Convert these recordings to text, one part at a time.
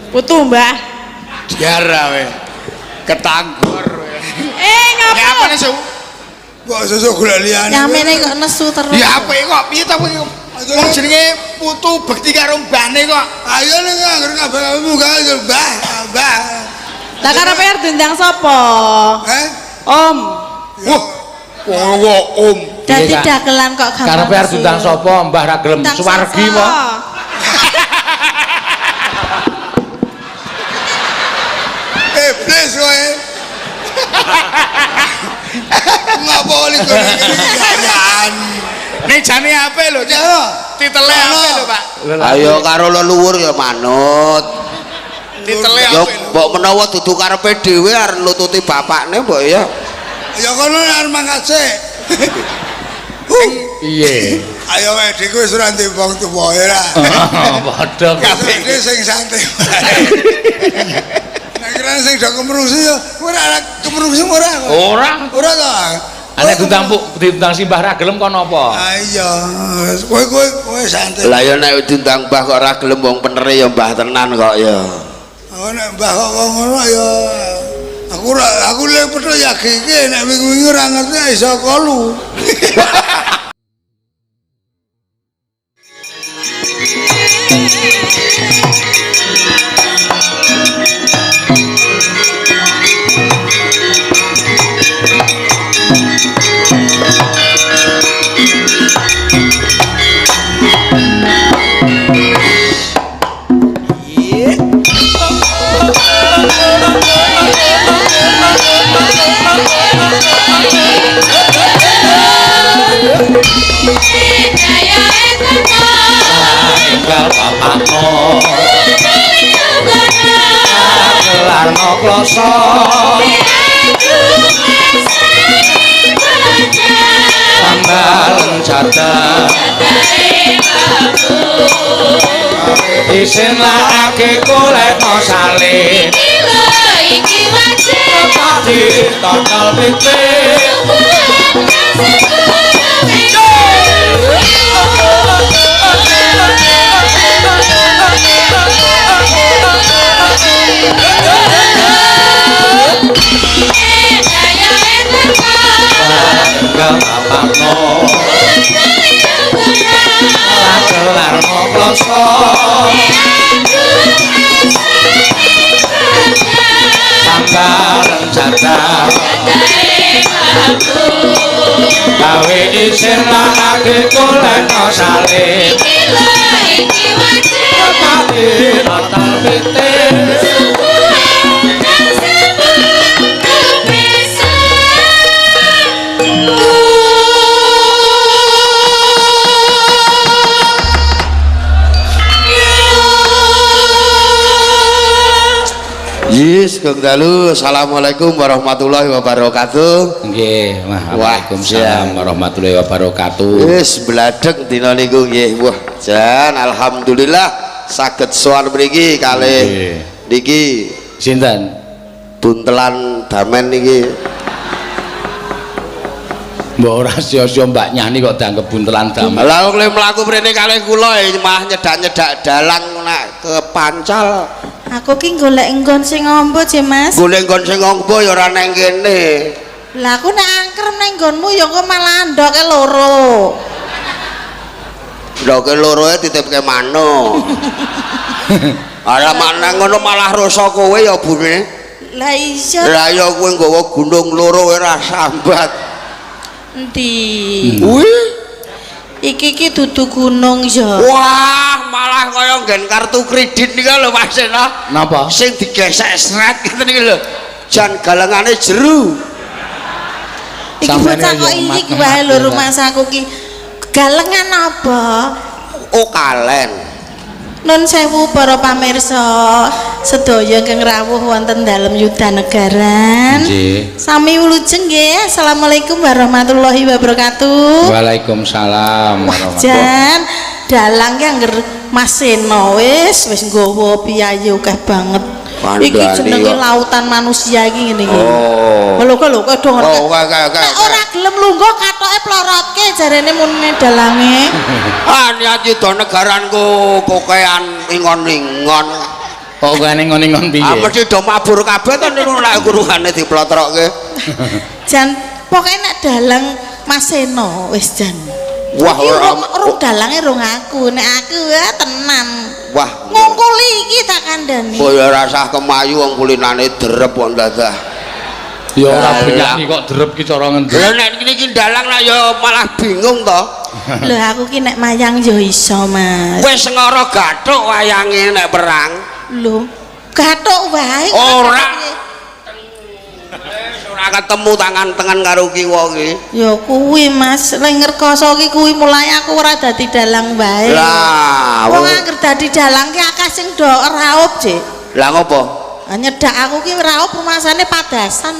Putu, Mbah. Diara we. Ketanggor we. Eh, Ya ngapa? apa nesu? Kok sesuk golek liyane. Nyamene kok nesu terus. Ya apik kok piye ta kowe? Wong jenenge putu bekti karo mbahne kok. Ayo ning anggere kabeh munggah Mbah, Mbah. Lah karepe arep diundang sapa? Eh? Om. Wah, wong kok om. Dadi Iya, Kak. dagelan kok gampang. Karepe arep diundang sapa Mbah ra gelem Diundang suwargi sapa? po. Iblis kowe. Ngapa oli kowe iki gayaan. Ning jane apik lho, Cak. Ya. Titele apik lho, Pak. Ayo karo leluhur ya manut. Titele Ya apik lho. mbok menawa dudu karepe dhewe arep nututi bapakne mbok ya. Ya kono arep mangkat sik. Piye? Ayo wae dik wis ora ndek wong tuwa ora. Padha. Kabeh sing santai wae. Nek kira sing do kemrungsu ya ora kemrungsu ora kok. Ora. Ora to. Nek diundang Bu, diundang simbah ra gelem kon apa? Ah iya, kowe kowe kowe santai. Lah ya nek diundang mbah kok ora gelem wong penere ya mbah tenan kok ya. Aku nek mbah kok ngono ya aku ora aku lek petuk ya iki nek wingi-wingi ora ngerti iso kolu. Enggal bapakno. Gelarno kloso. Tambalen jatah. Isin lakake golekno salib. Ditotol pitik. Enggal bapakno. Gelarno kloso. Tambalen jatah. Gawe isin lakake golekno salib. Ditotol pitik. Yes, Kang Dalu. Assalamualaikum warahmatullahi wabarakatuh. Nggih, waalaikumsalam warahmatullahi wabarakatuh. Wis bladek dina niku nggih. Wah, jan alhamdulillah saged sowan mriki kalih niki sinten? Buntelan damen niki. Mbok ora sia-sia Mbak Nyani kok dianggep buntelan damen. Lah wong le mlaku mrene kalih kula malah nyedak-nyedak dalang nek kepancal. Aku ki golek nggon sing ombo, Je Mas. Golek nggon sing ombo ya ora nang kene. Lah aku nek angker nang nggonmu ya engko malah ndoke loro. Ndoke loro e titipke manuk. Ala manang ngono malah rasa kowe ya bune. Lah iya. Lah ya kowe nggawa gunung loro ora sambat. Endi? Kuwi iki ki dudu gunung ya. Wah, malah kaya nggen kartu kredit nika lho Mas Sena. Napa? Sing digesek sret ngeten iki lho. Jan galengane jeru. Iki bocah kok iki wae lho rumangsaku ki. Galengan apa? Oh kalen. Nun sewu para pamirsa sedaya ingkang rawuh wonten dalem Yudanagaran. Nggih. Sami wilujeng nggih. Assalamualaikum warahmatullahi wabarakatuh. Waalaikumsalam warahmatullahi. Jan dalang ki angger Mas Seno wis wis nggawa piyayi akeh banget. Iki jenenge lautan manusia iki ngene iki. Oh. Lho kok lho kok do ngerti. Oh, oke. Nek ora gelem lungguh katoke plorotke jarene mune dalange. Ah niat yuda negaranku kokean ingon-ingon. Kok ngene ngon-ngon piye? Ah mesti do mabur kabeh to niku nek kurungane diplotrokke. Jan pokoke nek dalang Mas Seno wis jan. Wah, ora rung dalange rung aku, nek aku ya tenan. Wah, ngungkuli iki tak kandhani. Kok ya ora usah kemayu wong kulinane derep kok dadah. Ya ora benyani kok derep ki cara ngendi. Lah nek niki dalang lah ya malah bingung to. Lho aku ki nek mayang ya iso, Mas. Wis ngoro gathuk wayange nek perang. Lho, gathuk wae. Ora. Ora ketemu tangan-tangan karo kiwa ki. Ya kuwi Mas, lek ngrekoso ki kuwi mulai aku ora dadi dalang wae. Lah, wong angger dadi dalang ki akeh sing do raup, Cik. Lah ngopo? Nyedak aku ki raup rumasane padasan.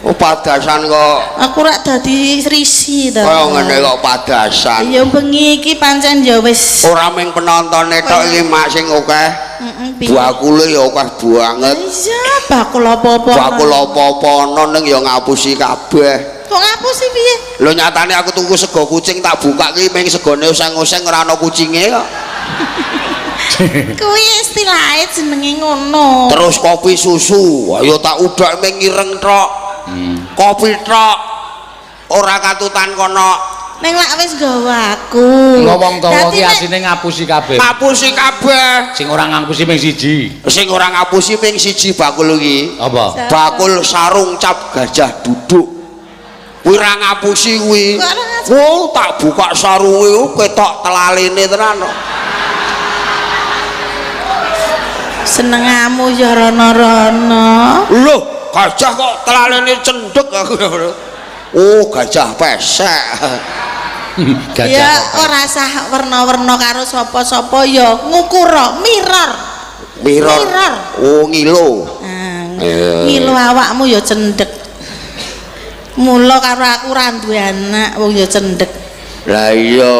Oh, padasan kok. Aku ora dadi risi to. Kaya ngene kok padasan. Ya bengi iki pancen ya wis. Ora mung penontone tok iki mak sing akeh. Heeh. Bakule ya akeh banget. Iya, bakul apa-apa. Bakul apa-apa ana ning ya ngapusi kabeh. Kok ngapusi piye? Lho nyatane aku tuku sego kucing tak buka ki ming segone oseng-oseng ora ana kucinge kok. Kuwi istilahe jenenge ngono. Terus kopi susu, ayo tak udak ming ireng tok. Kopi tok ora katutan kono. Ning lak wis nggawa aku. Wong tawa ki asine ngapusi kabeh. Ngapusi kabeh. Sing ora ngapusi ming siji. Sing ora ngapusi ming siji bakul iki. Apa? Bakul sarung cap gajah duduk. Kuwi ora ngapusi kuwi. Oh, tak buka sarunge ketok telalene tenan kok. Senengamu ya rono-rono. Loh, gajah kok telalene cendhek aku. Oh, gajah pesek. Gajah ya ora sah werna-werna karo sapa-sapa ya ngukura mirror. Mirror. Mirror. Oh, ngilo. Ngilo awakmu ya cendhek. Mula karo aku ora duwe anak wong ya cendhek. Lah iya.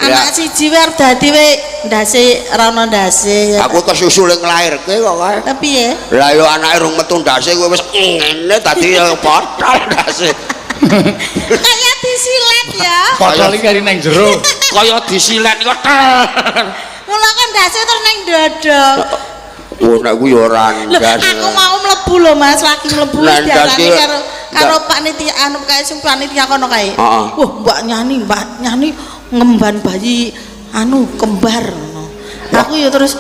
Anak siji wae arep dadi we ndase rono ndase. Aku kesusu ling nglairke kok kae. Lah piye? Lah ya anake rung metu ndase kowe wis ngene dadi ya potol ndase. Kaya disilet ya. Potol iki kari nang jero. Kaya disilet kok. Mula kan ndase terus nang dada. Oh nek kuwi ya ora ndas. Aku mau mlebu lho Mas, lagi mlebu diarani karo karo panitia anu kae sing panitia kono kae. Wah, Mbak Nyani ngemban bayi anu kembar ngono. Aku ya terus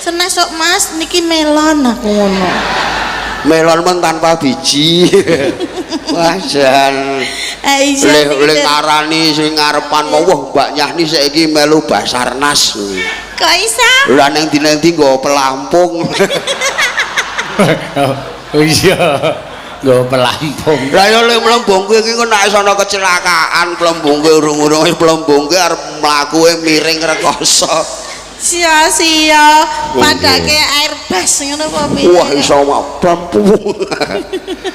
senes sok Mas niki melon aku ngono. Melon men tanpa biji. Wah jan. Le ngarani sing ngarepan mau wah Mbak Nyahni saiki melu Basarnas. Kok isa? Lah ning ndi-ndi nggo pelampung. Oh iya. Nggo pelampung. Lah ya lek mlembungke iki kok nek ana kecelakaan mlembungke urung-urung wis mlembungke arep mlakuke miring rekoso. Sia-sia padake airbus ngono apa piye? Wah iso mampu.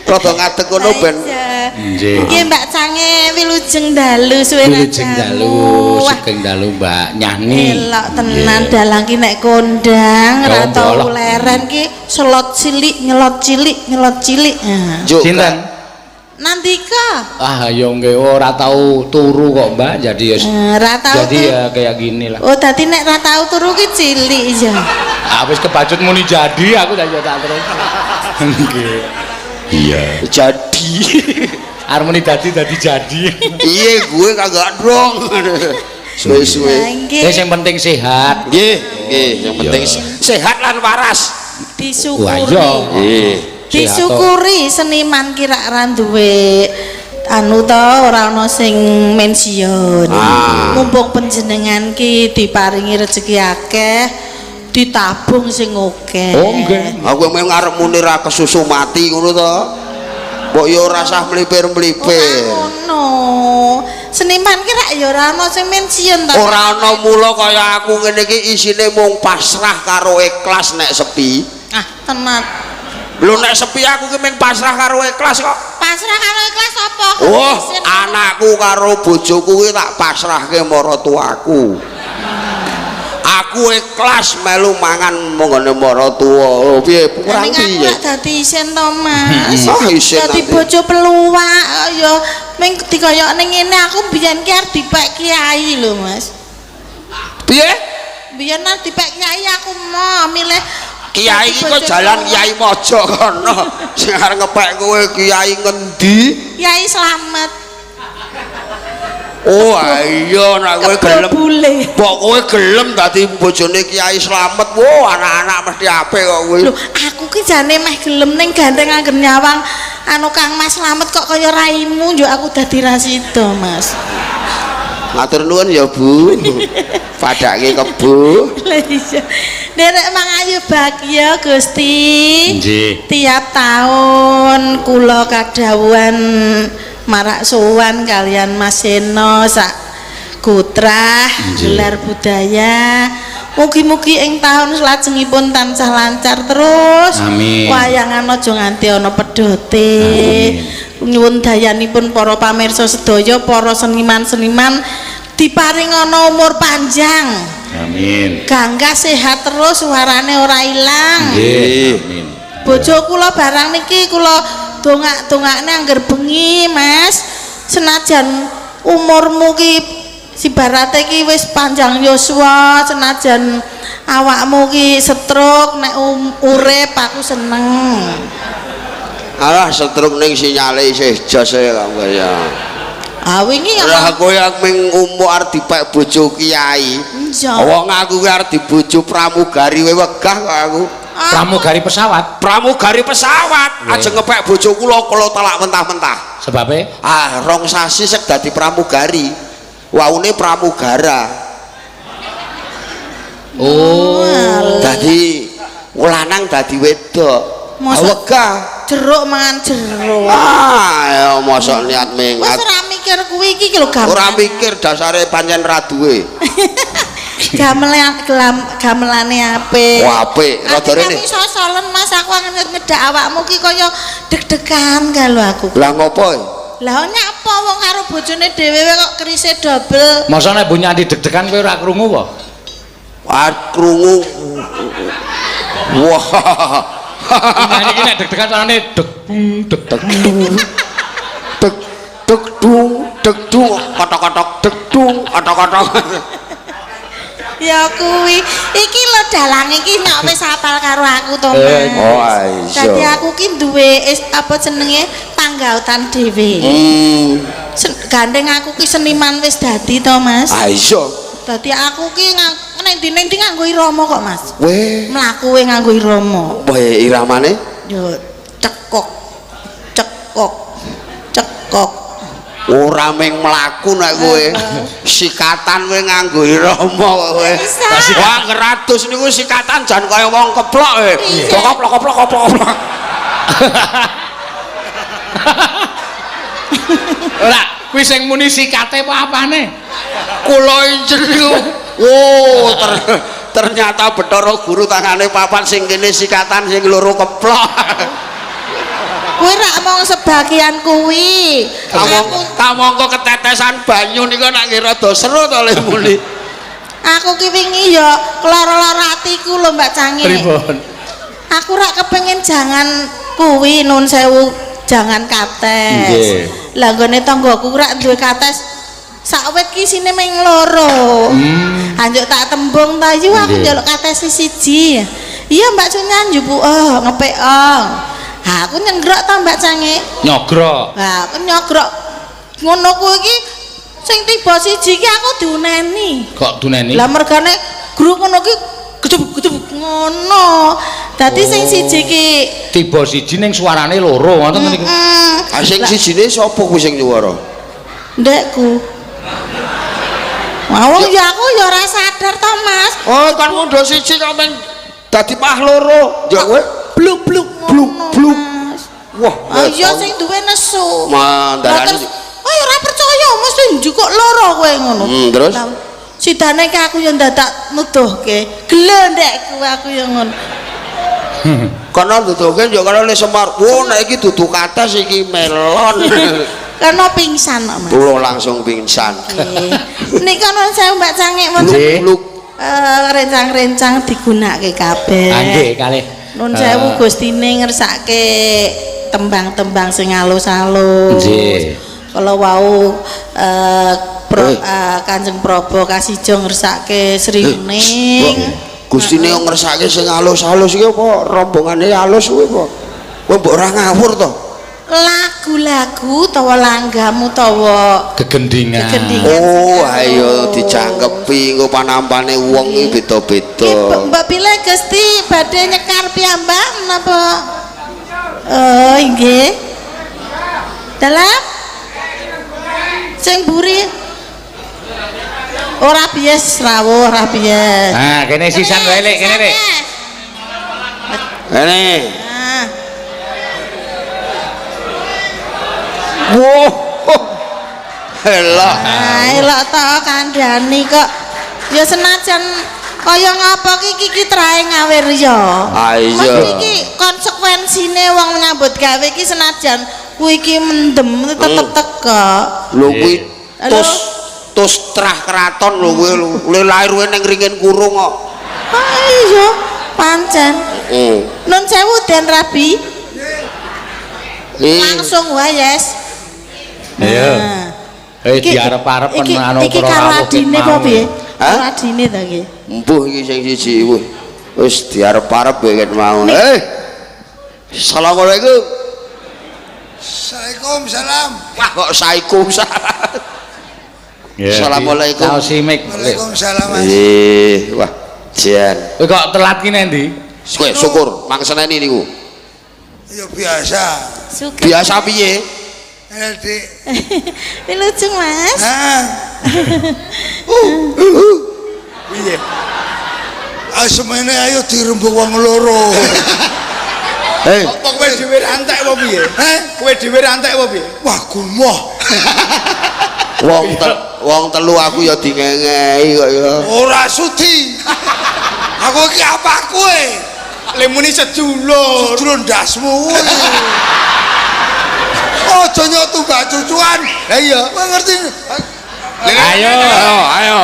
Rada ngadeg ngono ben. Nggih. Nggih Mbak Cange wilujeng dalu suwe. Wilujeng dalu, sugeng dalu Mbak Nyahni. Elok tenan dalang ki nek kondang ora tau leren ki selot cilik nyelot cilik nyelot cilik. Sinten? Nandika. Ah ya nggih ora tau turu kok Mbak, jadi ya jadi ya kayak gini lah. Oh dadi nek ora tau turu ki cilik ya. Ah wis kebacut muni jadi aku tak tak terus. Nggih. Iya. Jadi. Arep muni dadi dadi jadi. Iya gue kagak dong. Suwe-suwe. Ya sing penting sehat. Nggih, nggih, yang penting sehat lan waras. Disyukuri. Nggih. Disyukuri seniman kira ra duwe anu to ora ana sing mensiun. Mumpung panjenengan ki diparingi rezeki akeh, ditabung sing akeh. Oh nggih. Aku mung arep muni ra kesusu mati ngono to. Mbok ya ora usah mlipir-mlipir. Ora ngono. Seniman ki rak ya ora ana sing mensiun to. Ora ana mula kaya aku ngene iki isine mung pasrah karo ikhlas nek sepi. Ah, tenan. Lho nek sepi aku ki mung pasrah karo ikhlas kok. Pasrah karo ikhlas apa? Wah, anakku karo bojoku ki tak pasrahke maratuaku. Aku ikhlas melu mangan manggone maratuwa. Piye kurang piye? Aku dadi isin to, Mas. Ah, isin. Dadi bojo peluwak ya ming dikoyokne ngene aku mbiyen ki arep dipek kiai lho, Mas. Piye? Biyen nang dipek kiai aku mau milih Kiai iki kok jalan Kiai Mojo kono. Sing arep ngepek kowe kiai ngendi? Kiai Slamet. Oh iya nek kowe gelem. Mbok kowe gelem dadi bojone Kiai Slamet. Wo anak-anak mesti apik kok kowe. Lho, aku ki jane meh gelem ning gandeng angger nyawang anu Kang Mas Slamet kok kaya raimu njuk aku dadi ra sida, Mas. Matur nuwun ya, Bu. Padake kebo. Lah iya. Nderek mangayu bagya Gusti. Nggih. Tiap tahun kula kadhawuhan marak sowan kalian Mas Seno sak Gutrah gelar budaya. Mugi-mugi ing tahun salajengipun tansah lancar terus. Amin. Wayangan aja nganti ana pedote. Nyuwun dayanipun para pamirsa sedaya, para seniman-seniman diparing ana umur panjang. Amin. Gangga sehat terus, suarane ora ilang. Nggih. Amin. Bojo kula barang niki kula dongak-dongakne angger bengi, Mas. Senajan umurmu ki sibarate ki wis panjang yuswa, senajan awakmu ki stroke nek urip aku seneng. Alah stroke ning sinyale isih jos e kok ya. Ah wingi Lah kowe ming umuk arep dipek bojo kiai. Wong aku ki arep dibojo pramugari wae wegah kok aku. Pramugari pesawat. Pramugari pesawat aja ngepek bojo kula kula talak mentah-mentah. Sebabe? Ah rong sasi sek dadi pramugari. Waune pramugara. Oh. Dadi lanang dadi wedok. Wegah. Jeruk mangan jeruk. Ah ya mosok niat mengat. Wis ora mikir kuwi iki lho gamelan. Ora mikir dasare pancen ra duwe. Gamelane apik. Wah apik, rada rene. Aku sosolen Mas, aku ngedak awakmu ki kaya deg-degan karo aku. Lah ngopo? Lah nyapa wong karo bojone dhewe kok kerise dobel. Mosok nek Bu Nyanti deg-degan kowe ora krungu apa? Wah krungu. Wah. Nyanyi iki nek deg-degan carane deg deg deg deg deg dung deg dung kotok-kotok deg dung kotok-kotok. Ya kuwi iki lho dalang iki nek wis hafal karo aku to Mas. Oh iya. Dadi aku ki duwe apa jenenge panggautan dhewe. Gandeng aku ki seniman wis dadi to Mas. Ah iya. Dadi aku ki ning ndi-ndi nganggo irama kok Mas. Weh, mlaku we nganggo irama. Weh iramane? Yo cekok. Cekok. Cekok. Ora ming mlaku nek kowe. Sikatan kowe nganggo irama kowe. Wah, ngeratus niku sikatan jan kaya wong keplok kowe. Keplok keplok keplok keplok. Ora, kuwi sing muni sikate apa apane? Kula incer niku. Wo, ternyata Bathara Guru tangane papat sing kene sikatan sing loro keplok. Kuwi rak mung sebagian kuwi. Kamangka ketetesan banyu niku nek nggih rada seru to le muni. Aku ki wingi ya lara-lara atiku lho Mbak Cangi. Pripun? Aku rak kepengin jangan kuwi nun sewu jangan kates. Nggih. Lah nggone tanggaku rak duwe kates sak wit ki isine ming loro. Anjuk tak tembung ta yu aku njaluk kates siji. Iya Mbak Sunyan njupuk oh ngepek oh. Ha aku nyengrok ta Mbak Cangi. Nyogrok. Lah aku nyogrok ngono kuwi iki sing tiba siji ki aku diuneni. Kok duneni? Lah mergane gruk ngono ki gedub-gedub ngono. Dadi sing siji ki tiba siji ning suarane loro ngoten niku. Ah sing sijine sapa kuwi sing nyuwara? Ndekku. Wah, wong ya aku ya ora sadar to, Mas. Oh, kan ngondo siji kok men dadi pah loro. Ya kowe bluk-bluk bluk-bluk. Wah, iya sing duwe nesu. Mandarane. Oh, ya ora percaya mesti njukuk loro kowe ngono. Terus sidane ki aku ya ndadak nuduhke. Gelo ndekku aku ya ngono. Kono nuduhke ya kono le Semar. Wo nek iki dudu kates iki melon. Karena pingsan kok, Mas. Kula langsung pingsan. Nika nuwun sewu Mbak Cangik wonten rencang-rencang digunakake kabeh. Ah nggih kalih. Nuwun sewu Gustine ngersake tembang-tembang sing alus-alus. Nggih. Kalau wau Kanjeng Prabu Kasijo ngersake Sri Wening. Gustine yo ngersake sing alus-alus iki apa rombongane alus kuwi apa? Kowe mbok ora ngawur to? Lagu-lagu utawa langgam utawa Gegendingan. Gegendingan. Oh, ayo dijangkepi engko panampane wong iki beda-beda. Mbak Bila Gusti badhe nyekar piyambak menapa? Oh, nggih. Dalam sing buri ora bias rawuh, ora bias. Nah, kene sisan wae Lek, kene Lek. Kene. Nah, Wow. Elok. ah, elok to kandhani kok. Ya senajan kaya ngapa ki iki trae ngawir ya. Ah, iya. Mesti iki konsekuensine wong nyambut gawe iki senajan kuwi iki mendem tetep teka. Lho kuwi Halo? tos tos trah kraton lho kuwi lho. Le lahir kuwi ning ringin kurung kok. Ah iya, pancen. Heeh. Nun sewu Den Rabi. Langsung wae, Yes. Iya. Nah. Eh diarep-arep anu iki karo adine apa piye? Hah? Karo adine ta iki. Embuh iki sing siji wih. Wis diarep-arep ket mau. Eh. Assalamualaikum. Waalaikumsalam. Wah kok saikum salam. Assalamualaikum. Saosi mik. Waalaikumsalam Mas. Wah, jan. Kowe kok telat ki nendi? Kowe syukur mang seneni niku. Ya biasa. Suka. Biasa piye? Dik. Wilujeng, Mas. Heeh. Piye? Ah semene ayo dirembug wong loro. Hei, Apa kowe dhewe ra entek apa piye? Heh? Kowe dhewe ra entek apa piye? Wah, gumoh. wong telu aku ya dingengehi kok ya. Ora sudi. Aku iki apa kowe? Lemuni sedulur. Sedulur ndasmu kuwi. Aja nyok tumbak cucuan. Lah iya. Kowe ngerti? Ayo. Ayo, ayo.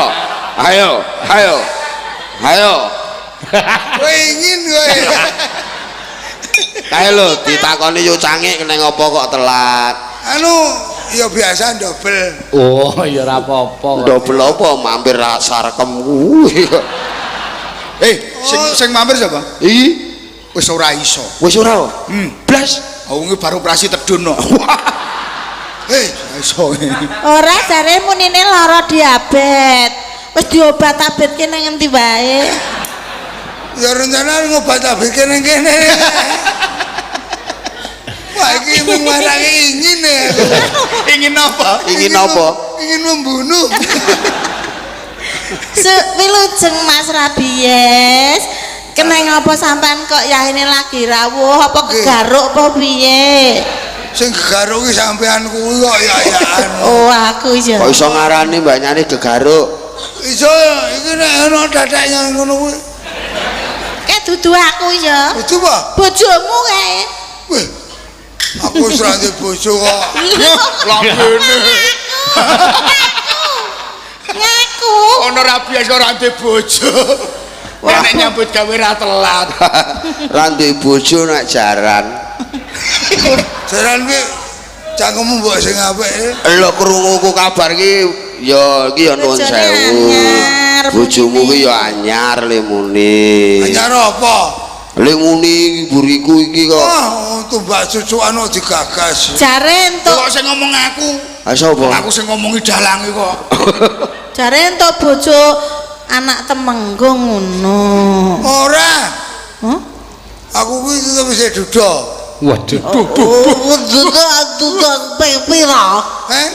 Ayo, ayo. Ayo. Kowe ingin kowe. Kae lho ditakoni yo cangik kena ngopo kok telat. Anu ya biasa ndobel. Oh, ya ora apa-apa. Ndobel apa mampir sarkem kuwi. Eh, sing mampir sapa? Iki Wis ora iso. wis ora. Blas. Wong baru operasi tedun kok. Hei, Iso. Ora jare munine lara diabet. Wis diobat-abetke nang endi wae. ya rencana ngobat-abetke ning kene. Wah, iki mung marake ingin ya. Ingin apa? Ingin apa? Ingin membunuh. Wilujeng Mas Rabies. Kena ngapa sampean kok yahene lagi rawuh apa kegaruk apa piye? Sing gegaruk ki sampean kuwi kok ya-yaan. Oh, aku ya. Kok iso ngarani Mbak Nyani gegaruk? Iso iki nek ana teteknya ngono kuwi. Kae dudu aku ya. Bojo apa? Bojomu kae. Wih. Aku wis ora duwe bojo kok. Lah ngene. Ngaku. Ono rabies ora duwe bojo. Nek nyambut gawe ra telat. Ra duwe bojo nek jaran. Jaran kuwi cangkemmu mbok sing apik. Lho krunguku kabar ki ya iki ya nuwun sewu. Bojomu ki ya anyar lemune. Anyar apa? Lemune mburiku iki kok. Oh, tumbak cucukan kok digagas. Jare entuk. Kok sing ngomong aku? Ha sapa? Aku sing ngomongi dalange kok. Jare entuk bojo anak temenggung ngono. Ora. Hah? Aku kuwi tetep isih duda. Waduh. Duda duda ping pira? Heh?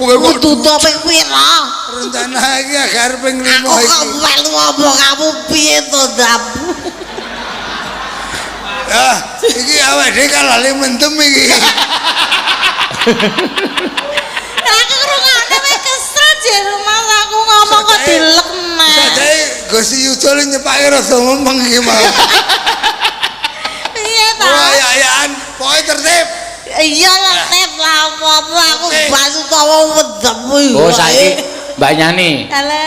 Kowe kok Duda ping pira? Rencana iki agar ping 5 Aku iki. kok melu ngomong kamu piye to, Dap? Ah, iki awake dhewe kan lali mendem iki. Aku ngrungokne wae kesel jero Mas aku ngomong kok dilek Mas. Sajake Gusti Yuda le nyepake rada ngomong iki mau. Piye ta? Ora ya-yaan, pokoke tertib. Iya lah tep lah apa-apa aku bas utawa mendem. Oh, saiki Mbak Nyani.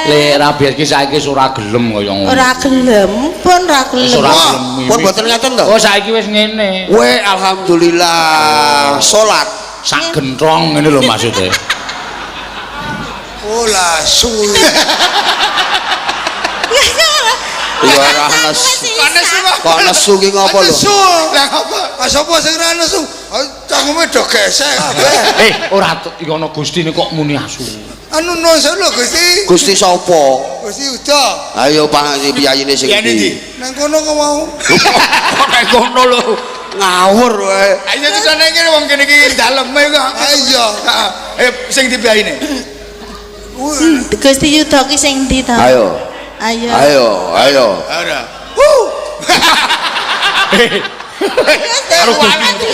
Le rabies ki saiki wis ora gelem kaya ngono. Ora gelem, pun ora Wis gelem. ora gelem. Pun boten ngaten to? Oh, saiki wis ngene. Weh, alhamdulillah salat Sak gentrong ngene lho maksudnya. Oh lasu. Ya ora nesu. Kok nesu kok? Kok nesu ki ngopo lho? Nesu. Lah apa? Ah sapa sing ora nesu? Cangkeme do gesek kabeh. Ora iki ana Gustine kok muni asu. Anu nuwun sewu lho Gusti. Gusti sapa? Gusti Yuda. Ayo Pak piyayine sing endi? Nang kono kok mau. Kok nang kono lho. Ngawur wae. Ayo susane kene wong kene iki daleme kok. Ah iya. Heeh. Sing ndi piyayine? Gusti Yuda ki sing ndi to? Ayo. Ayo. Ayo, ayo. Ora. Karo Gusti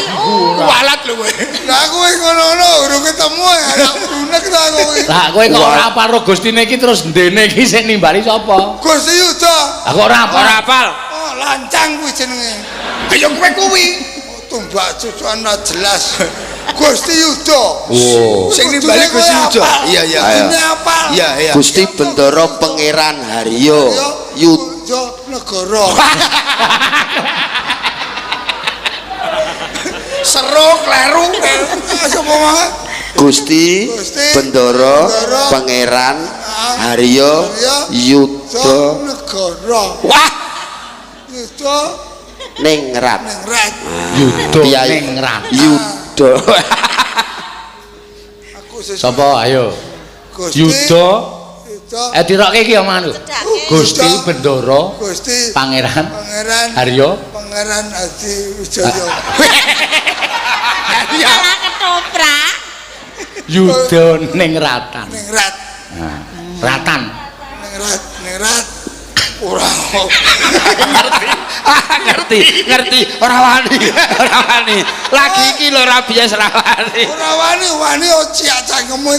Walat lho kowe. Lah aku wis ngono-ngono urung ketemu anak brunek ta aku iki. Lah kowe kok ora apal ro Gustine iki terus ndene iki sing nimbali sapa? Gusti Yuda. Lah kok ora apal? Ora apal. Oh, lancang kuwi jenenge. Ayo kowe kuwi. Oh, tumbak cucuan ora jelas. Gusti Yuda. Oh. Sing nimbali Gusti Yuda. Iya, iya. Kudune apal. Iya, iya. Gusti Bendara Pangeran Haryo Yuda Negara. Seru kleru. Sapa mah? Gusti Bendara Pangeran Haryo Yuda Negara. Wah, Yuda Ningrat. Ningrat. Yuda Ningrat. Yuda. Aku sesuk Sapa ayo? Gusti Yuda. Yuda Dirokke iki omonganku. Gusti Bendara Gusti Pangeran Pangeran Haryo Pangeran Adi Wijaya. Malah ketoprak. Yuda Ningratan. Ningrat. Ratan. Ningrat, ningrat. Ora. Ngerti. Ngerti, ngerti. Ora wani, ora wani. Lagi iki lho ora biasa ora wani. Ora wani, wani ociak cangkemmu.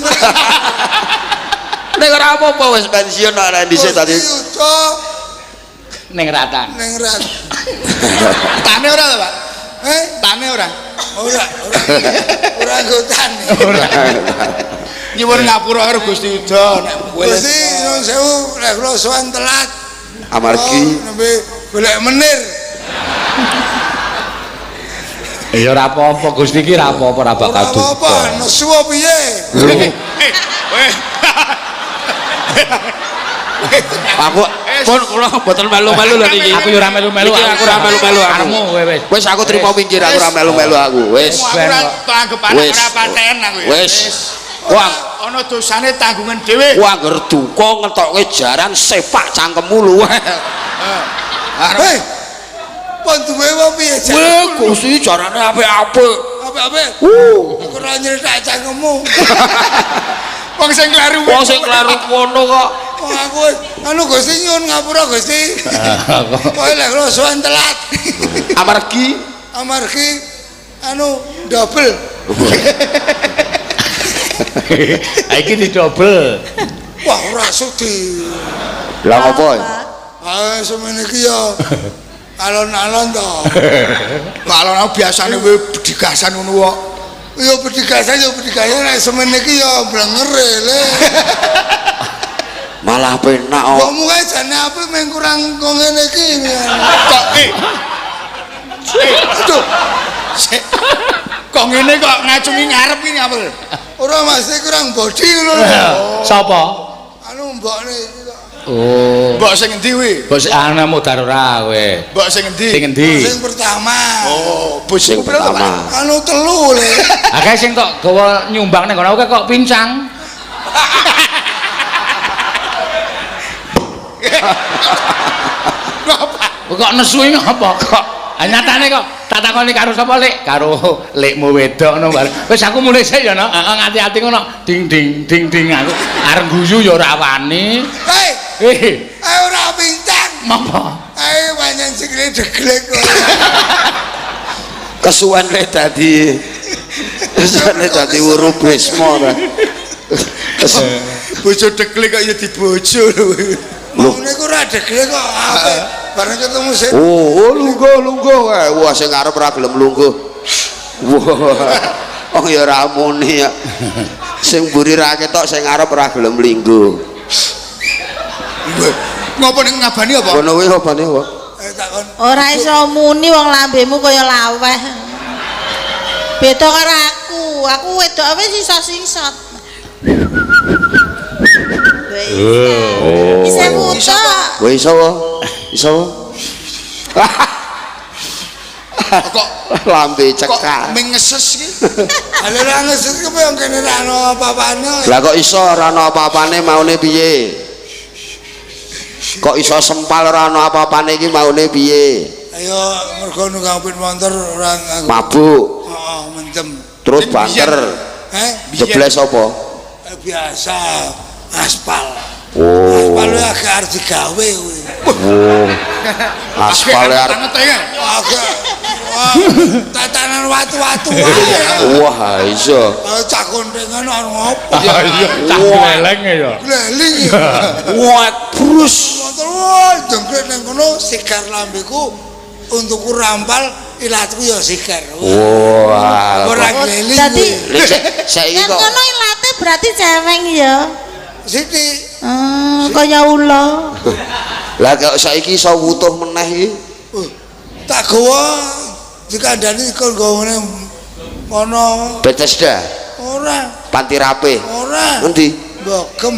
Nek ora apa-apa wis pensiun ora dhisik tadi. Gusti Yuda Ningratan. Ningrat. Tane ora to, Pak? Tane ora? Ora, ora. Ora anggotane. Ora. Nyuwun ngapura karo Gusti Yuda nek kowe. Gusti nuwun sewu lek kula sowan telat. Amargi nembe golek menir. Ya ora apa-apa Gusti iki ora apa-apa ora bakal Ora apa-apa, nesu apa piye? Weh. Aku pun kula mboten melu-melu lho niki. Aku yo ora melu-melu. Iki aku ora melu-melu aku. Karepmu kowe wis. Wis aku trimo pinggir aku ora melu-melu aku. Wis. Aku ora tanggepan ora paten aku. Wis. Wah, ana dosane tanggungan dhewe. Wah, angger duka ngetokke jaran sepak cangkemmu lho. Hei. Pon duwe apa piye jan? Weh, Gusti jarane apik-apik. Apik-apik. Aku ora nyeritak cangkemmu. Wong sing kleru. Wong sing kleru ngono kok. Wong aku anu Gusti nyuwun ngapura Gusti. Pokoke lek kula sowan telat. Amargi amargi anu double. Ha iki didobel. Wah, ora sudi. Lah ngopo? Ah, semene iki ya alon-alon to. Kok alon-alon biasane kowe bedigasan ngono kok. Ya bedigasan ya bedigasan nek semene iki ya blengere le. Malah penak kok. Mbokmu kae jane apik mung kurang kok ngene iki. Kok Aduh. Kok ngene kok ngacungi ngarep iki ngapa? Ora Mas, kurang body ngono lho. Sapa? Anu mbokne iki kok. Oh. Mbok sing endi kuwi? Mbok sing ana modar ora kowe. Mbok sing endi? Sing endi? Sing pertama. Oh, sing bojoku pira to, Pak? pertama. Anu telu le. Akeh sing tok gawa nyumbang ning kono kok pincang. Kok nesu iki ngapa kok? Ah nyatane kok tak takoni karo sapa Lek? Karo lekmu wedok ngono bareng. Wis aku mulih sik ya, Nok. Heeh, ngati-ati ngono. Ding ding ding ding aku arep guyu ya ora wani. Hei, Eh, ora pincang. Apa? Ae pancen sikile deglek kok. Kesuwen le dadi kesuwen le dadi wuru Bisma ta. Bojo deglek kok ya dibojo lho. Maune ku ora deglek kok apik. Bareng ketemu sik. Oh, lungguh lungguh kae. Wah, sing arep ora gelem lungguh. Wah. Oh ya ora muni ya. Sing mburi ra ketok, sing arep ora gelem lingguh. Ngopo ning ngabani apa? Ngono kuwi opane apa? Takon. Ora iso muni wong lambemu kaya laweh. Beda karo aku. Aku wedok wis iso singsot. Oh. Isih wuta. Kowe iso apa? Iso apa? Kok lambe kok cekak. mengeses iki? Ala ora ngeses ki yang kene ora ono apa-apane. Lah kok iso ora ana apa-apane maune piye? Kok iso sempal ora ana apa-apane iki maune piye? Ayo mergo nunggang pit motor ora nganggo. Mabuk, Heeh, mencem. terus banter. Eh, Jebles apa? biasa aspal. Oh. Aspal agak arep digawe kuwi. Oh. Aspale arep Banget ya. Agak wah, tatanan watu-watu wae. Wah, iso. Cah kontengan ono ngopo? Iya, cah gleleng ya. Gleling. Wah, brus. Motor wah jengkrik ning kono sigar lambeku untukku rampal ilatku ya sigar. Wah. Ora gleling. Dadi Lek saiki yen kok ngono ilate berarti ceweng ya. Siti Kaya ula. Lah kok saiki iso wutuh meneh iki? Tak gawa dikandani kon gawane kono Bethesda, ora Panti Rapih. ora Ngendi? Bogem.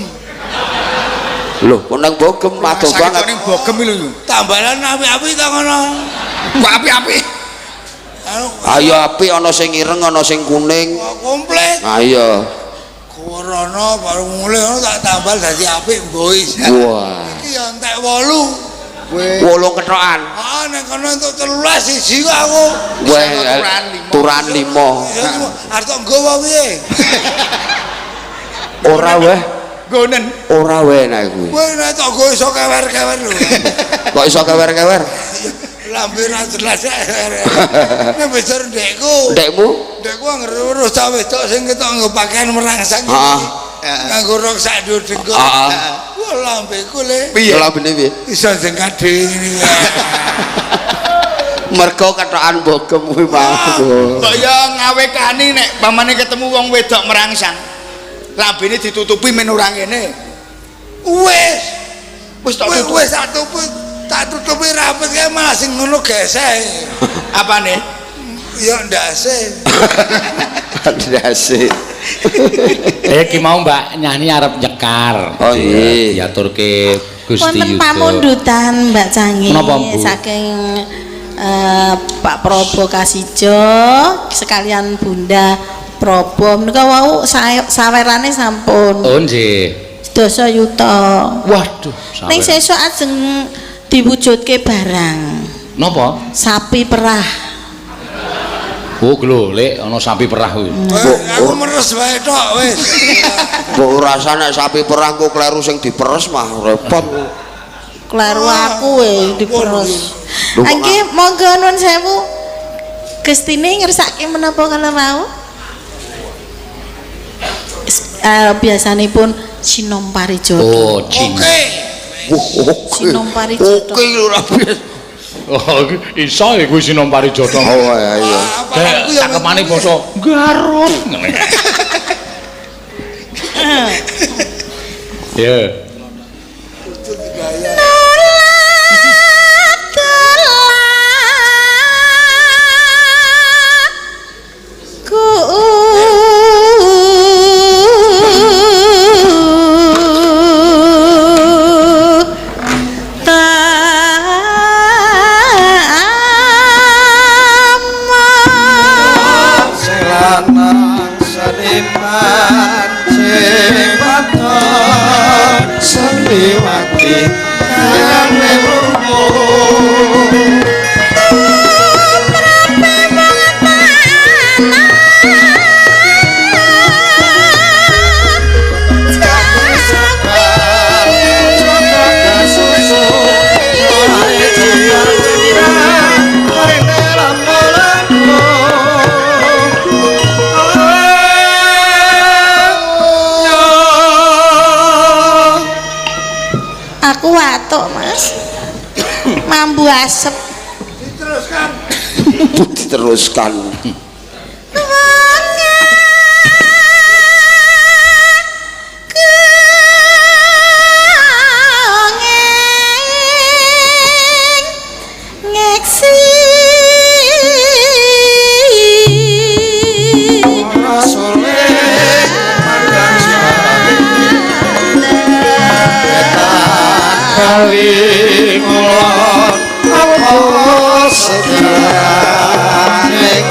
Loh, kok nang Bogem adoh Sakit banget. ning Bogem iki lho. Tambalan apik-apik ta ngono. Kok apik-apik? Anu Ayo apik ana sing ireng, ana sing kuning. komplit. Ayo. Kurono baru mulai ngono tak tambal dadi apik boys. Wah. Iki ya entek 8. Wolung kethokan. Ah ning kono entuk 13 siji kok aku. Wah, Turan lima. turan 5. Ya arep tok nggawa piye? Ora weh, Gonen. ora weh nek kuwi. Kowe nek tok nggo iso kewer-kewer lho. Kok iso kewer-kewer? Lambe ra jelas. Nek besar ndekku. Ndekmu? Ndekku anggere weruh cah wedok sing ketok nggo pakaian merangsang. Heeh. Nganggo rok sak dhuwur dengkul. Heeh. Wah lambeku le Piye? Lambene piye? iso jengkat dhewe ngene iki. Mergo kethokan Bogem kuwi mau. Kok ya ngawekani nek pamane ketemu wong wedok merangsang. Lambene ditutupi men ora ngene. Wis Wis tak wis tutup. wis tak tutupi tak tutupi rapet kae malah sing ngono gesek. Apane? Ya ndase. Ndase. Ki mau Mbak Nyani arep nyekar. Oh, iya. Diaturke Gusti Wonten Yuda. pamundutan Mbak Cangi Menapa, Bu? saking Pak Probo Kasijo sekalian Bunda Probo menika wau sawerane sampun Oh nggih. sedasa yuta. Waduh, Ning sawer. sesuk ajeng diwujudke barang Napa? sapi perah. Oh, lho, Lek, ana sapi perah kuwi. Aku meres wae tok wis. Mbok rasa nek sapi perah kok kleru sing diperes mah repot. Kleru aku diperes. Lho, kok Angge monggo nuwun sewu. Gustine ngersake menapa kala wau? Biasanipun Sinom Parijoto. Oh, cing. Oke. Wah, oke. Sinom Parijoto. Oke lho ora biasa. Oh, iso ya kuwi Sinom Parijoto. Oh iya. Kayak cakepane basa Garut ngene. Ya. Sing lanang seniman sing wadon seniwati kane rumpun. Aku watuk, Mas. Mambu asep. Diteruskan. Diteruskan. Ora soleh mandang Setiane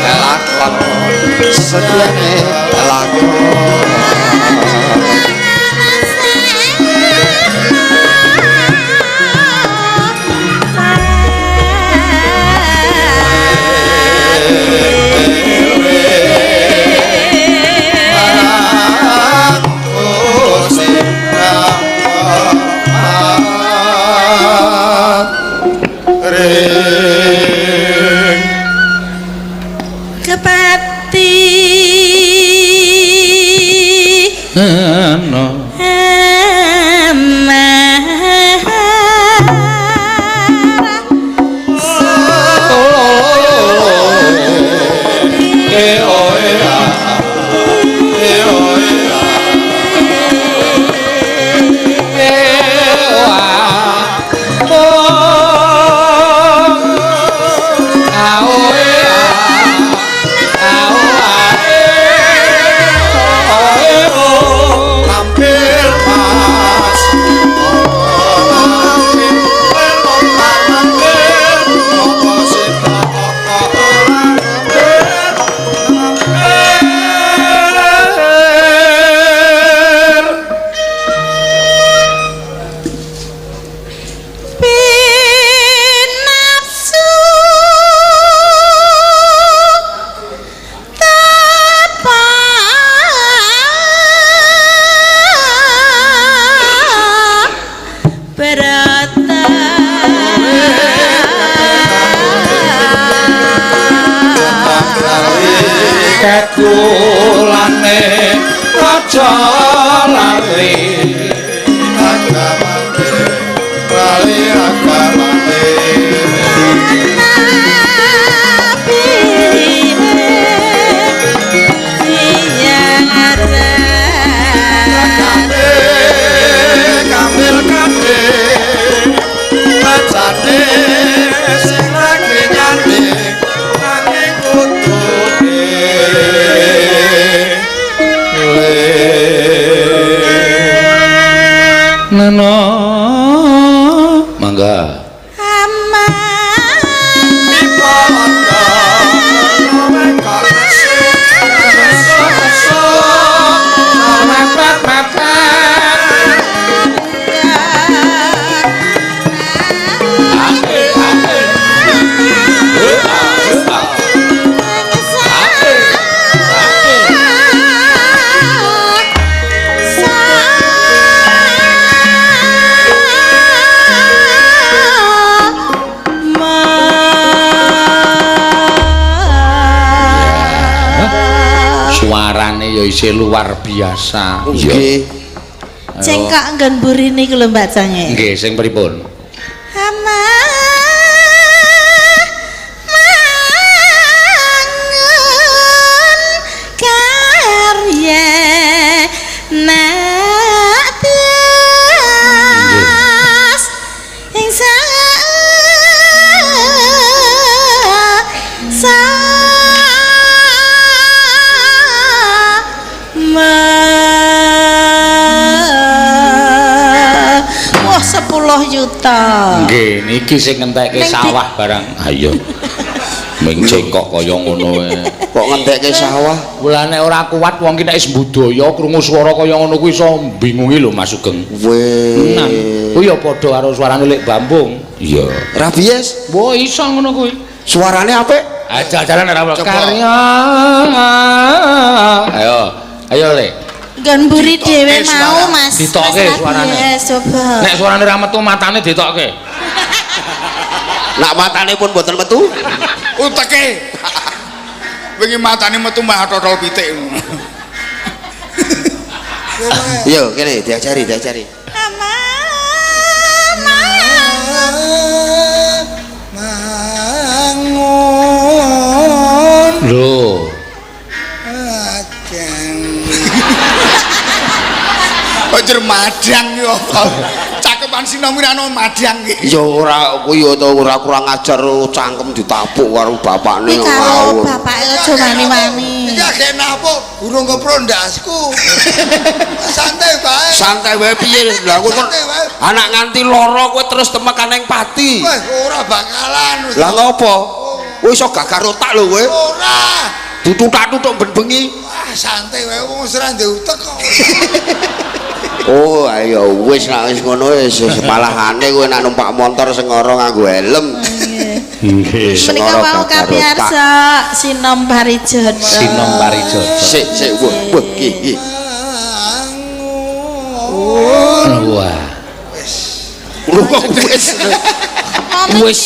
kelakon, setiane kelakon. Kepati Ana. Lampir mas, lampir, apa sida apa lampir, lampir. Pinafsu tapa berata Kekulane raja lali. Agamane, lali agamane. Kamil kade, bacane sing lagi nyanding nanging kutune. Nana. Mangga. Suarane ya isih luar biasa. Nggih. Cengkok nggon burine iku lho Mbak Cange. Nggih, sing pripun? Ama mangun karya nak tias ing sa sama. Wah, 10 juta. Nggih, niki sing ngentekke sawah barang. Ayo. Ming cengkok kaya ngono wae. Kok ngentekke sawah? Mulane ora kuat wong ki nek wis budaya krungu swara kaya ngono kuwi iso bingungi lho Mas Sugeng. Weh. Tenan. Kuwi ya padha karo suarane Lek Bambung. Iya. Rabies, Wah, iso ngono kuwi. suarane apik. Aja jalan ora Coba. karya. Ayo, ayo Lek. Nggon mburi dhewe Ditokke mau suara. Mas. Ditokke Mas suarane. Rabies, coba. Nek suarane ra metu matane ditokke. Nak matane pun mboten metu. Uteke. Wingi matane metu mah totol pitik. Yo, kene diajari, diajari. Ama Mangun Lho, ajeng. Kok jer madang yo apa? Cakepan sinom ora ono madang iki. Ya ora kuwi ya to ora kurang ajar cangkem ditapuk karo bapakne Kuwi karo bapake aja wani-wani. Iki agek napuk urung kepro ndasku. Santai bae. Santai wae piye lha aku kon Santai wae. anak nganti lara kowe terus temekan ning pati. Wah, ora bakalan. Lah ngopo? Kowe iso gagar otak lho kowe. Ora. Ditutak-tutuk ben bengi. Wah, santai wae wong wis ora ndek utek kok. Oh, ayo wis nek wis ngono wis malahane kowe nek numpak motor sengara nganggo helm. Nggih. Menika wau kapiyarsa Sinom Parijoto. Sinom Parijoto. Sik sik wah wah iki iki. Wah. Lho kok wis. Wis.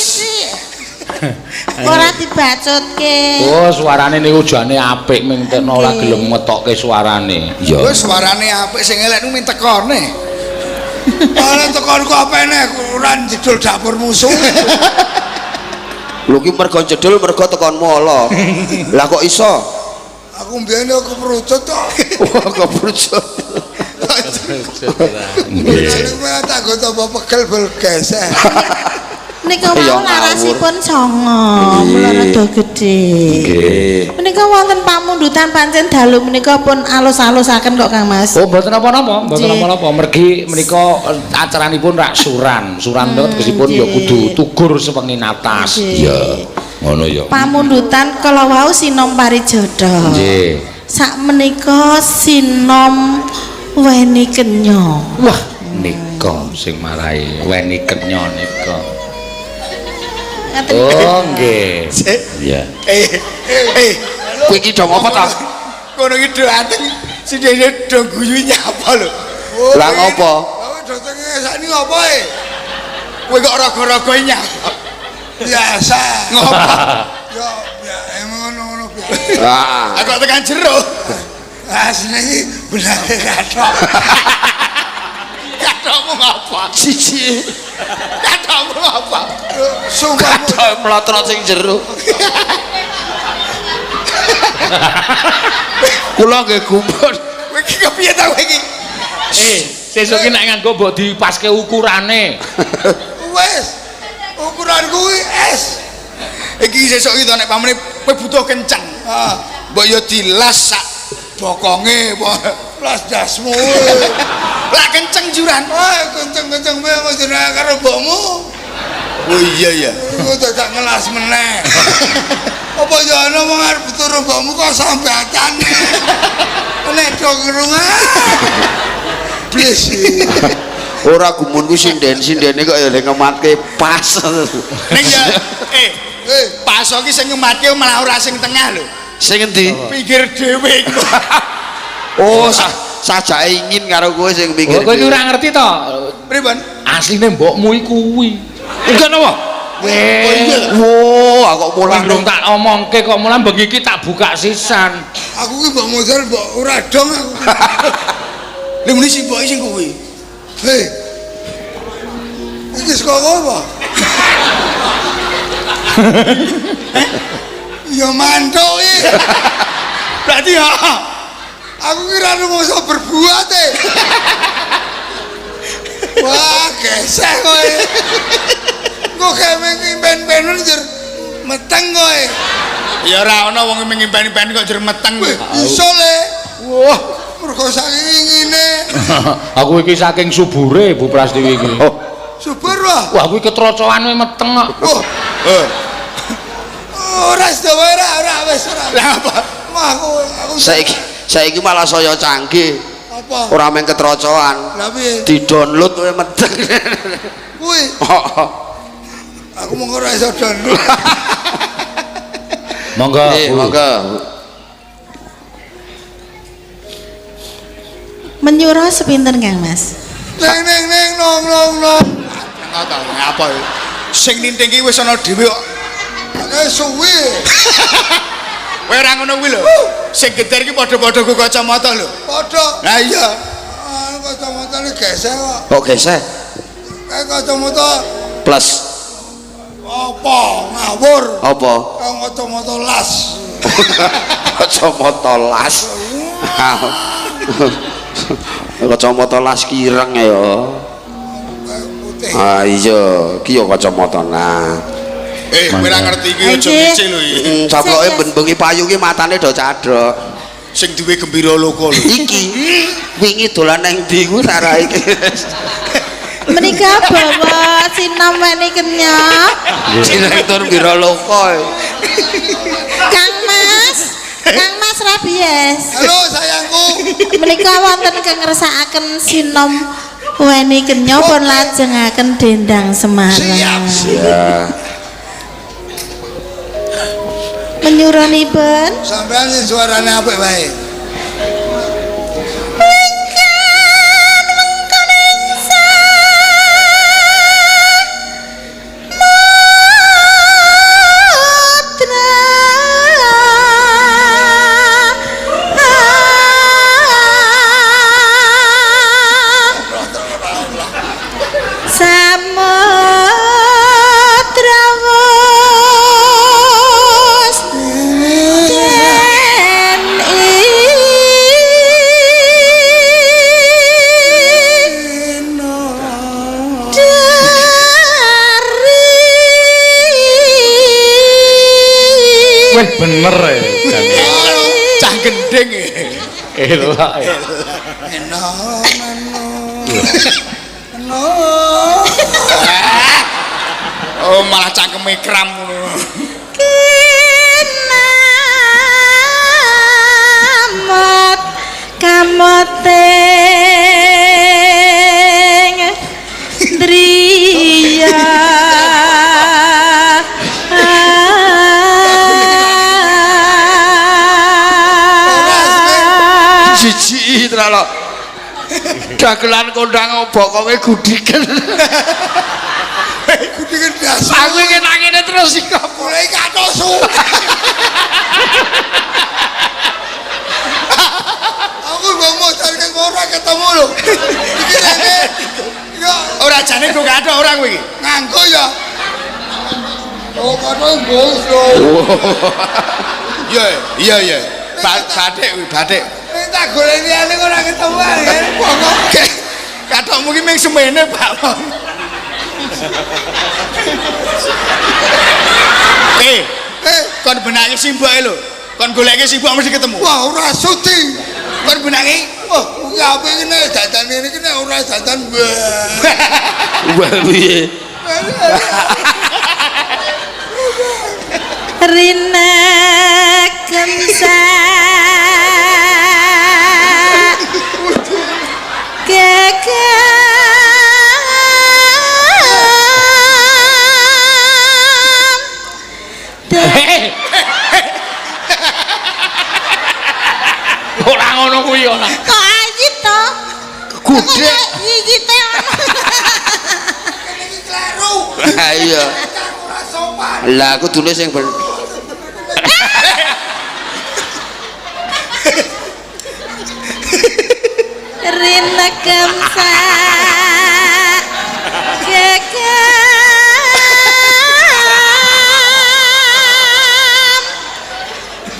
Ora dibacutke. Oh, suarane niku jane apik ming tekno ora gelem ngetokke suarane. Iya. Wis suarane apik sing elek nu mintekone. Ora tekonku apene ora jedul dapur musuh. Lho ki mergo jedul mergo tekonmu ala. Lah kok iso? Aku mbiyen keperucut to. Wah, keperucut. Nggih. Nek tak go tambah pegel bel geseh. Menika wau larasipun songo, mula rada gedhe. Nggih. Menika wonten pamundutan pancen dalu menika pun alus-alusaken kok Kang Mas. Oh, mboten napa-napa, mboten napa-napa. Mergi menika acaranipun rak suran. Suran menika tegesipun ya kudu tugur sewengi natas. Iya. Ngono ya. Pamundutan kala wau Sinom Parijoto. Nggih. Sak menika Sinom Weni Kenya. Wah, nika sing marai Weni Kenya nika. Oh nggih. Iya. Kowe iki dong apa ta? Kono iki do anteng sindene do guyu nyapa lho. Lah ngopo? Lah do tenge sakniki ngopo e? Kowe kok raga-raga nyapa? Biasa. Ngopo? Ya ya emang ngono-ngono biasa. Ah. Aku kok tekan jero. Asline iki benake kathok. Kathokmu ngapa? Siji. Kathokmu ngapa? Sumpah kathok mlotrot sing jero. Kula nggih gumun. Kowe iki kepiye ta kowe iki? Sesuk ki nek nganggo mbok dipaske ukurane. Wis. Ukuran kuwi S. Iki sesuk iki to nek pamane kowe butuh kenceng. Ah, Mbok yo dilas sak bokonge apa. las dasmu. Lah kenceng juran. Wah, kenceng-kenceng wae kok jenenge karo mbokmu. Oh iya ya. Iku dadak ngelas meneh. Apa ya ana wong arep turu mbokmu kok sambatan. Nek do ngrungah. Blis. Ora gumun ku sinden-sindene kok ya ngematke pas. Ning ya pas iki sing ngematke malah ora sing tengah lho. Sing endi? Pinggir dhewe iku. Oh, sajake ingin karo kowe sing pinggir. Oh, kowe iki ora ngerti to? Pripun? Asline mbokmu iku kuwi. Enggak napa? Weh. Wah, kok mulang Durung tak omongke kok mulang bengi iki tak buka sisan. Aku ki mbok modal mbok ora dong aku. Lha muni sing mboke sing kuwi. Hei. Iki saka apa? Ya mantuk iki. Berarti ya. Aku kira rumangsa berbuat e. Wah, geseh kowe. Kok kae ngimpen-impen jer meteng kowe. Ya ora ana wong ngimpen-impen kok jer meteng. Iso le. Wah, mergo saking ingine. Aku iki saking subure Bu Prastiwi iki. Subur wah. Wah, kuwi ketrocoan meteng kok. Wah. Ora sedawa ora wis ora. Lah apa? Wah, aku saiki malah saya canggih. Apa? Ora mung ketrocoan. Lah piye? Di-download kowe meteng. Kuwi. Aku mung ora iso download. Monggo. Monggo. Menyura sepinten Kang Mas? Neng neng neng nong nong nong. Ngapa ya? Sing ninting ki wis ana dhewe kok. Suwi. Kowe ora ngono kuwi lho. Sing geter ki padha-padha ku kacamata lho. Padha. Lah iya. Kacamatane geseh kok. Kok geseh? Kayak kacamata plus. Apa? Ngawur. Apa? Kacamata las. Kacamata las. Kacamata las kireng ya. Ah iya, iki ya kacamata nah. Kowe ora ngerti iki aja ngece lho iki. Saploke ben bengi payu ki matane do cadhok. Sing duwe gembira loka lho. Iki wingi dolan nang ndi ku ora iki. Menika bawa sinom weni kenyok. Direktur Wiraloka. Kang Mas, Kang Mas Rabies. Halo sayangku. Menika wonten kang ngersakaken sinom weni kenyok pun lajengaken dendang Semarang. Siap. Ya. Menyuranipun Sampean sing suarane apik wae. wingkan wengkoning samudra samudra wus den dari Weh bener e. Cah gendeng e. Elok. Eno eno. Eno. Oh malah cangkeme kram ngono. Kinamot kamoting driya. Jijik tenan lho. Dagelan kondang bokonge gudiken. Gudiken das. Aku iki nang ngene terus iki. Mulai katosu. Aku ngomong cari ora ketemu lho. Iki rene. Ya Ora jane kok kathok ora kowe iki. nganggo ya. Oh, kono nggo lho. Iya, iya, iya. Bathik kuwi, bathik. Nek tak golek liyane kok ora ketemu ae. Bongok. Kathokmu ki mung semene, Pak. Eh, kon benake simboke lho. Kon goleke simbok mesti ketemu. Wah, ora sudi. Kon benake Wah, kuwi apik iki nek dandan ngene iki nek ora dandan. Wah piye? Rina kemsa gegam Ora ngono kuwi ora. Kok ayit to? Gudhek. Yiyite ono. Iki kleru. Ha iya. Ora sopan. Lah kudune sing ben Rina kemsa gegam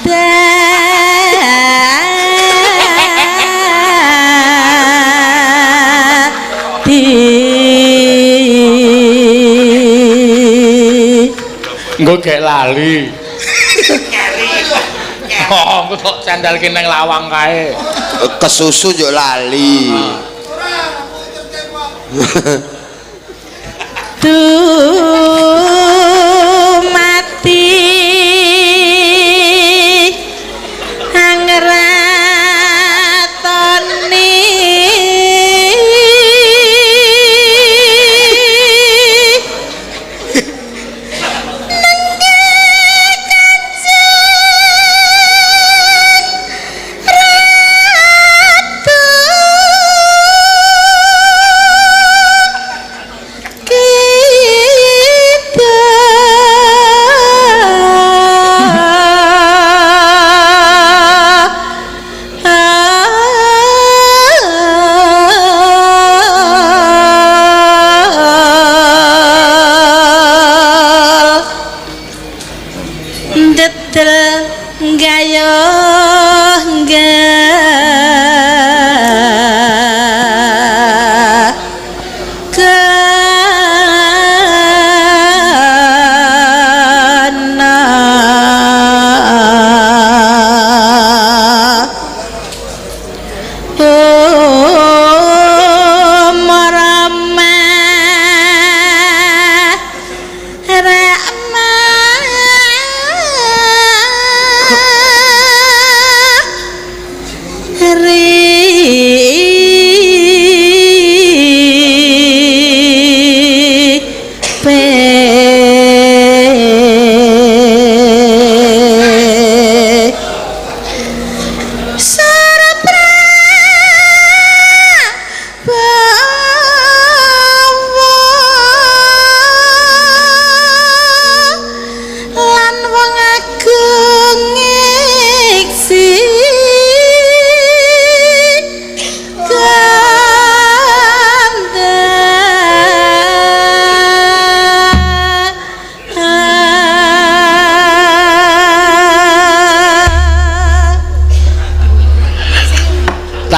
dadi Engko gek lali. Oh, engko tok candalke nang lawang kae. Kesusu yo lali. Dumati angratoni nengge Kanjeng Ratu kita Dedel gayuh gana oh maramas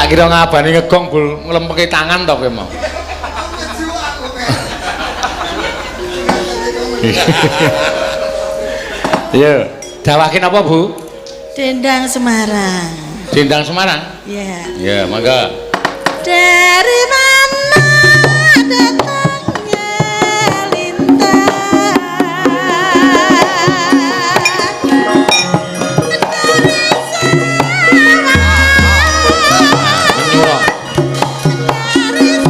Tak kira ngabani ngegong bul nglempeke tangan to kowe mau. Iya, dawahke napa, Bu? Dendang Semarang. Dendang Semarang? Iya. Ya, mangga. Dari mana datangnya lintang? Dari sana. Menyura. Dari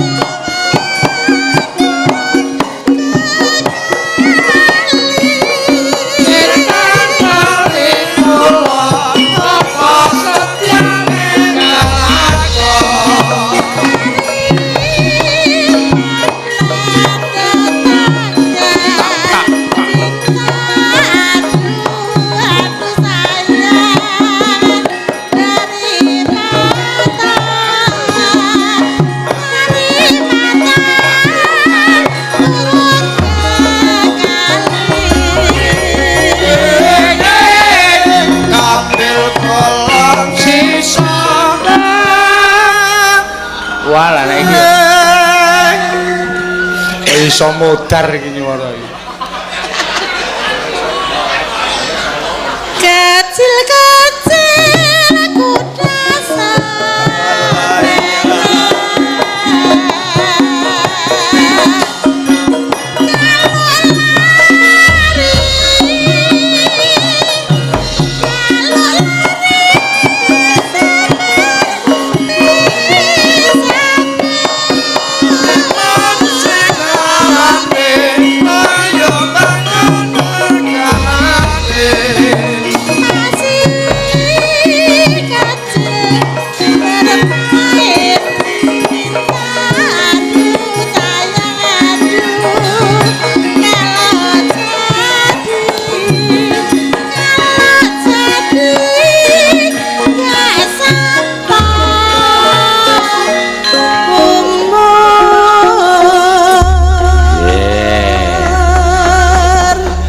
Wah, lah nek iki iso modar iki nyuwara iki. Kecil-kecil kuda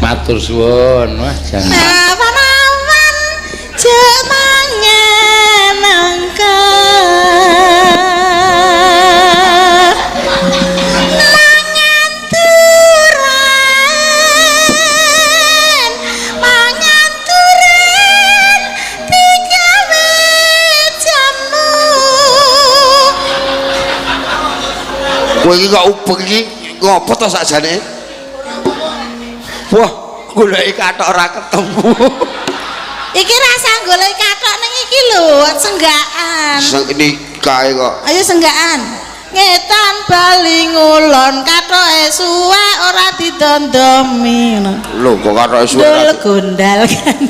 Matur suwun, wah jan. Awan-awan jemangan angka. Mangan turen digawe jamu. Kowe iki kok ubek iki ngopo to sakjane? Wah, goleki kathok ora ketemu. Iki rasa goleki kathok ning iki lho, senggaan. Sing nikahe kok. Ayo senggaan. Ngetan bali ngulon kathoke suwek ora didondomi ngono. Lho, kok kathoke suwek? Dol gondal kan.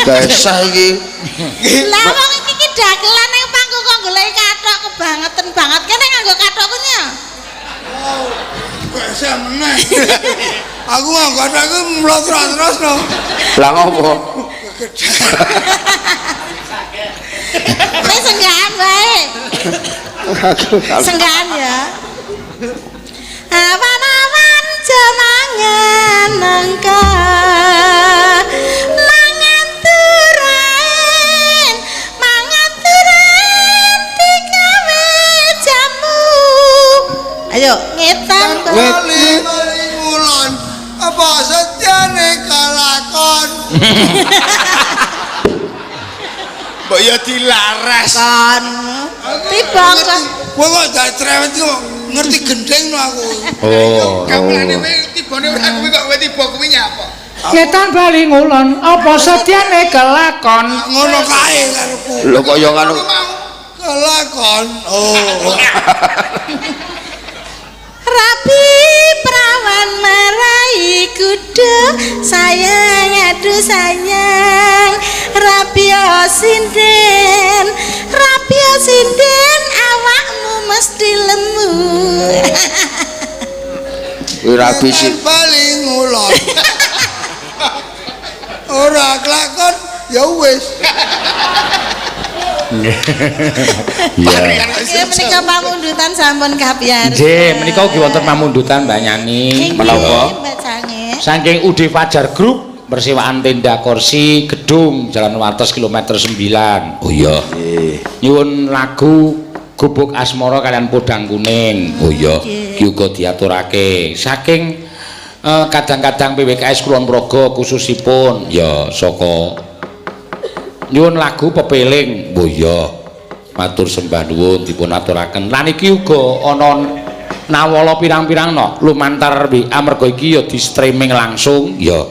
Gesah iki. Lah wong iki ki dagelan ning panggung kok goleki kathok kebangeten banget. Kene nganggo kathokku nya. Gesah meneh. Aku nganggo kathokku mlotro terus no. Lah ngopo? Wis senggaan wae. Senggaan ya. Awan-awan jemangan nangka. Mangan turen digawe jamu. Ayo ngetan bali ngulon apa setyane kalakon. Mbok ya dilaras. Kon. Tiba kok. Kowe kok dak cerewet kok ngerti gendeng no aku. Oh. Kamulane kowe tibane ora kuwi kok kowe tiba kuwi nyapa? Ngetan bali ngulon apa setyane kelakon. Ngono kae karepku. Lho kok ya ngono. Kelakon. Oh. Rabi perawan meraih kuda, sayang aduh sayang. Rabi sinden, rabi sinden, awakmu mesti lemu. Kuwi rabi sing bali ngulon. Ora kelakon ya wis. Iya. Nggih menika pamundutan sampun kapiyarsa. Nggih, menika ugi wonten pamundutan Mbak Yani. Menapa? Saking UD Fajar Group Persewaan tenda kursi gedung Jalan Wates kilometer 9. Oh iya. Nggih. Nyuwun lagu Gubuk Asmara kalian Podang Kuning. Oh iya, ki uga diaturake. Saking kadang-kadang PWKS Kulon Progo khususipun ya saka nyuwun lagu Pepeling. Oh iya. Matur sembah nuwun dipun aturaken. Lan iki uga ana nawala pirang-pirang no lumantar WA mergo iki ya di streaming langsung ya.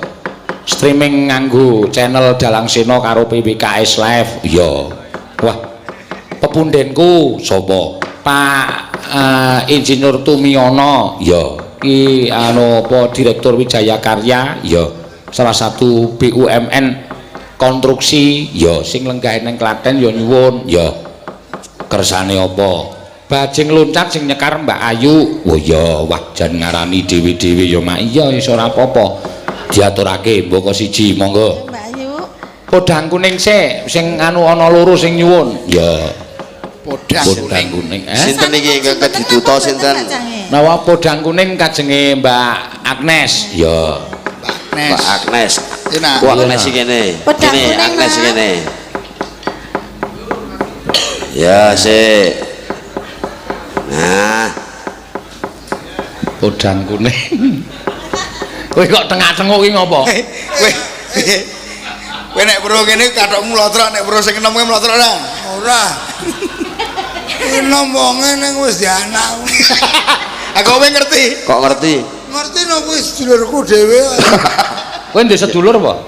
Streaming nganggo channel Dalang Sena karo PWKS Live. Ya. Wah. Pepundenku sapa? Pak Insinyur Tumiono. Ya. Ki anu apa Direktur Wijaya Karya. Ya. Salah satu BUMN konstruksi ya sing lenggahe ning Klaten ya nyuwun. Ya. Kersane apa? Bajing loncat sing nyekar Mbak Ayu. Oh ya, wah jan ngarani dhewe-dhewe ya mak iya wis ora apa-apa. Diaturake mboko siji monggo. Mbak Ayu. Podang kuning sik sing anu ana loro sing nyuwun. Ya. Podang Podang kuning. Sinten iki ingkang kediduta sinten? Nawa podang kuning kajenge Mbak Agnes. Ya. Mbak Agnes. Mbak Agnes. Enak. Ku Agnes iki kene. Podang Kene kuning, Agnes Mas. kene. Ya sik. Nah, Podang kuning. Kowe kok tengah-tengok iki ngopo? Kowe kowe nek weruh kene kathokmu mlotrok, nek weruh sing enom kowe mlotrok ora? Ora. Enom wonge ning wis dianak. Aku kowe ngerti. Kok ngerti? Ngerti no kuwi sedulurku dhewe. Kowe ndek sedulur apa?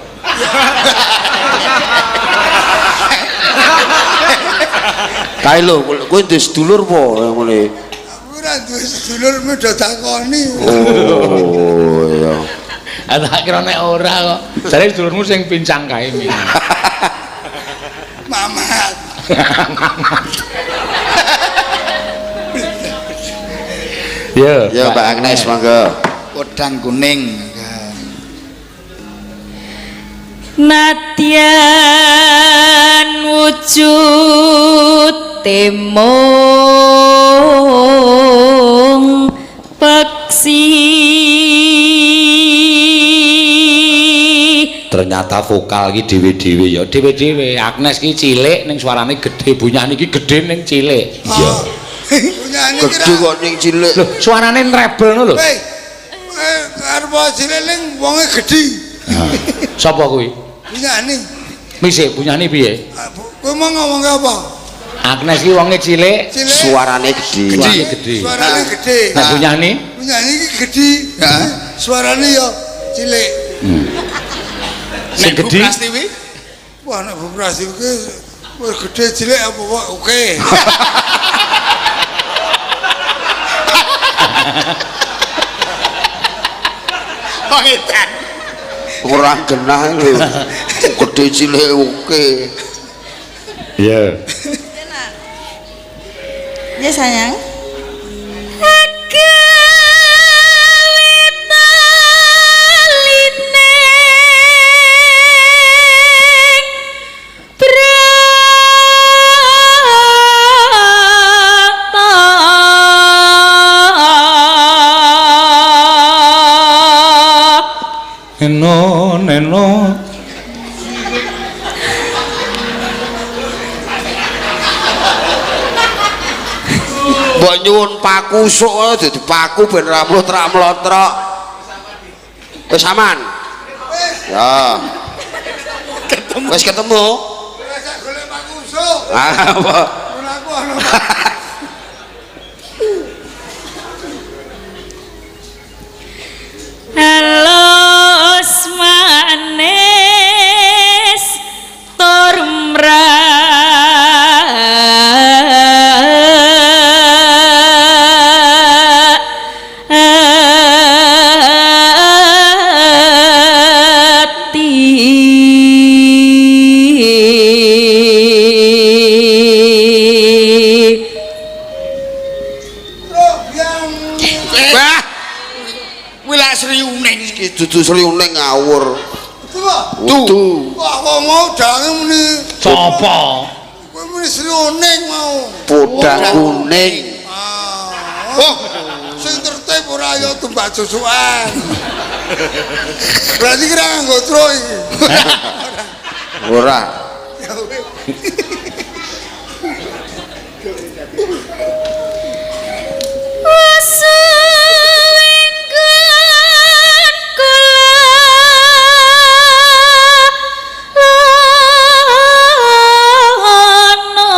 Kae lho, kowe ndek sedulur apa ngene? Aku ora duwe sedulur mung do takoni. Oh iya. Tak kira nek ora kok. Jare sedulurmu sing pincang kae mi. Mamat. Ya, Ya Mbak Agnes monggo. Podang kuning. Nadyan wujud temong peksi. Ternyata vokal iki dhewe-dhewe ya, dhewe-dhewe. Agnes ki cilik ning suarane gedhe, bunyane iki gedhe ning cilik. Iya. Bunyane gedhe kok ning cilik. Lho, suarane treble ngono lho. Hei. Arep cilik ning wonge gedhe. Sapa kuwi? Bunyane. Misik bunyane piye? Kowe mau ngomong apa? Agnes ki wonge cilik, suarane gedhe. Suarane gedhe. Suarane gedhe. Nah, bunyane? Bunyane iki gedhe. Heeh. Suarane ya cilik. Sing gedhe? Bu Prastiwi? Wah, nek Bu Prastiwi ki wis gedhe cilik apa kok oke. Wong edan. Ora genah lho. Gedhe cilik oke. Iya. Ya sayang. Neno neno mbok nyuwun paku sok dadi paku ben ra mlotrok-mlotrok. Wis aman. Ya. Ketemu. Wis ketemu. Wis golek paku sok. Ah, apa? Aku ana. Halus manis tur mrati. Wah. Kuwi lak Sri Uning. Iki dudu Sri Uning ngawur. Tuh. Wah, kok mau dalange muni sapa? Kowe muni Sri Uning mau. Podang kuning. Ah. Oh, sing tertib ora ya tumbak susukan. Berarti kira nganggo tro iki. Ora. Ya wis. Wasuwinggon kula lono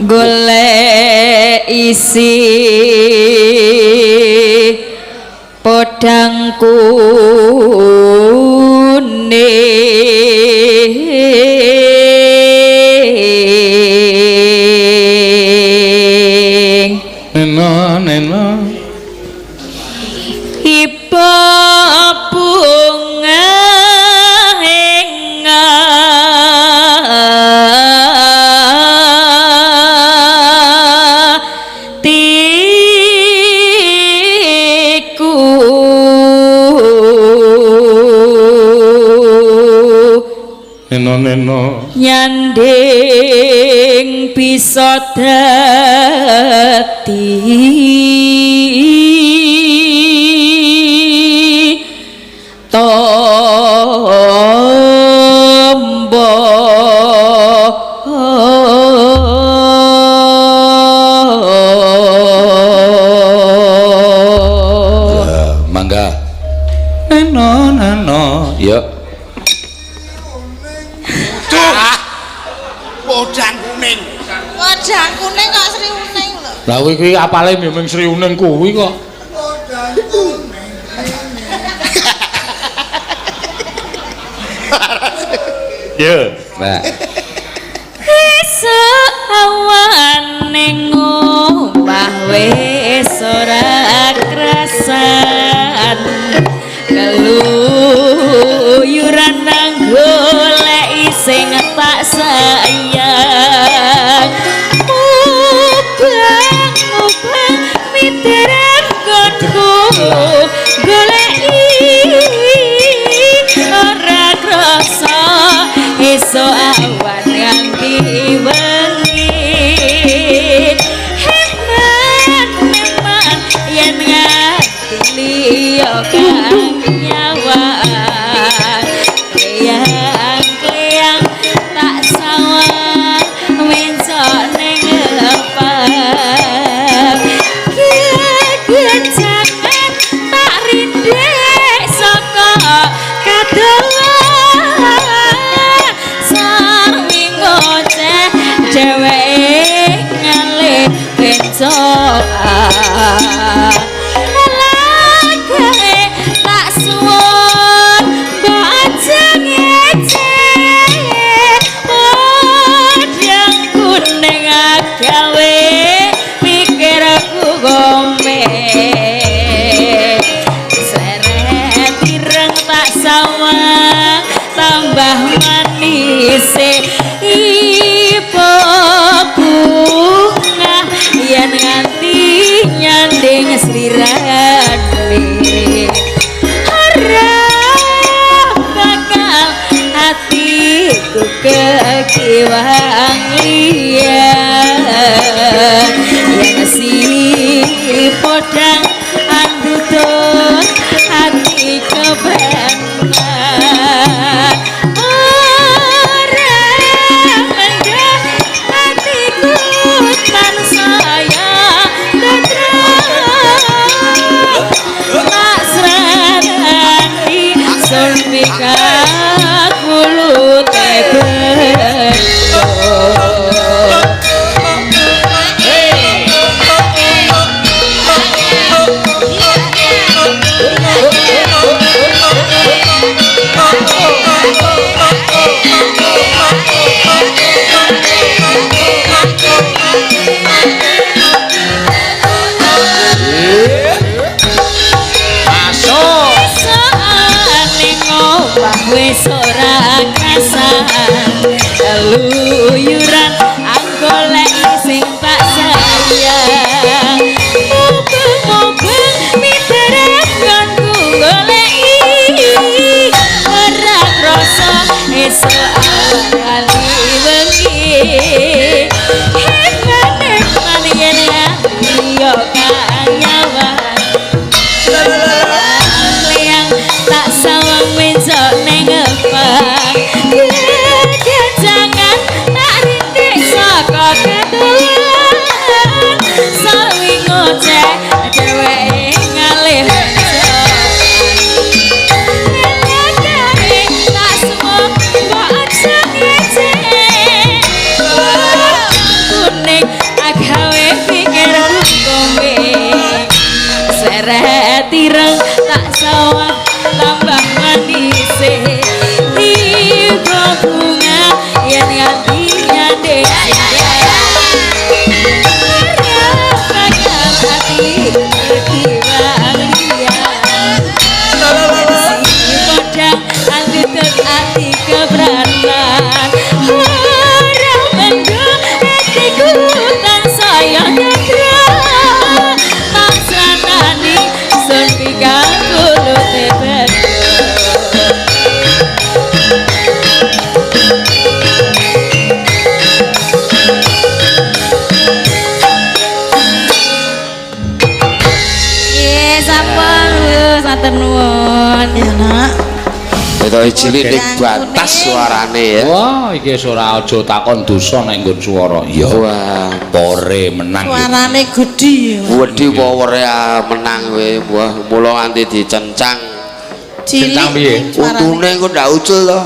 golek isi podang kuning. Nena nena. Iba bunga ing atiku. Nena nena. Nyanding bisa dadi tombo. Ya, mangga. Nena nena. Ya. Duh. Podang kuning. Podang kuning kok Sri Uning lho. Lah kuwi kuwi apale ming Sri Uning kuwi kok. Podang kuning. Ya. Nah. Esuk awan ning omah wis ora krasan, keluyuran nang goleki sing tak sayang. Mubang-mubang miteran nggonku goleki ora krasa esuk awan nganti wengi. Hebat memang yen nganti liya kang nyawang. Kleyang-kleyang tak sawang mencok ning lepang. Gegejangan tak rindhek saka kadohan. Sarwi ngoceh dheweke ngalih bencokan. Lagae tak suwun mbok aja ngece. Podang kuning agawe pikirku gome. Seret ireng tak sawang tambah manise ipo bunga yen nganti nyanding slirane. Ora bakal atiku kekiwang liya yen si podang andutut ati kebenar. Ora mendhah atiku tansaya tentrem. Tak srarani sun mikat mulute bendo. Masuk. Esokane ngomah wis ora krasan, keluyuran anggoleki sing tak sayang. Mubeng-mubeng miteren nggonku goleki ora krasa esuk awan nganti Ati ketiwang liyan si podang andutut ati keberatan ora mendung atiku tansaya nyadra maksanani sun pikanggulute bendo. Nggih, sampun Bu, matur nuwun. Ya nak. Ketoke cilik ning batas suarane ya. Wah, iki wis ora aja takon dosa nek nggon swara. Ya. Wah, Pore menang. Suarane gedhi. wedi powere menang kowe. Wah, mula nganti dicencang. Cilik. Cencang piye? suarane. Untune engko ndak ucul to.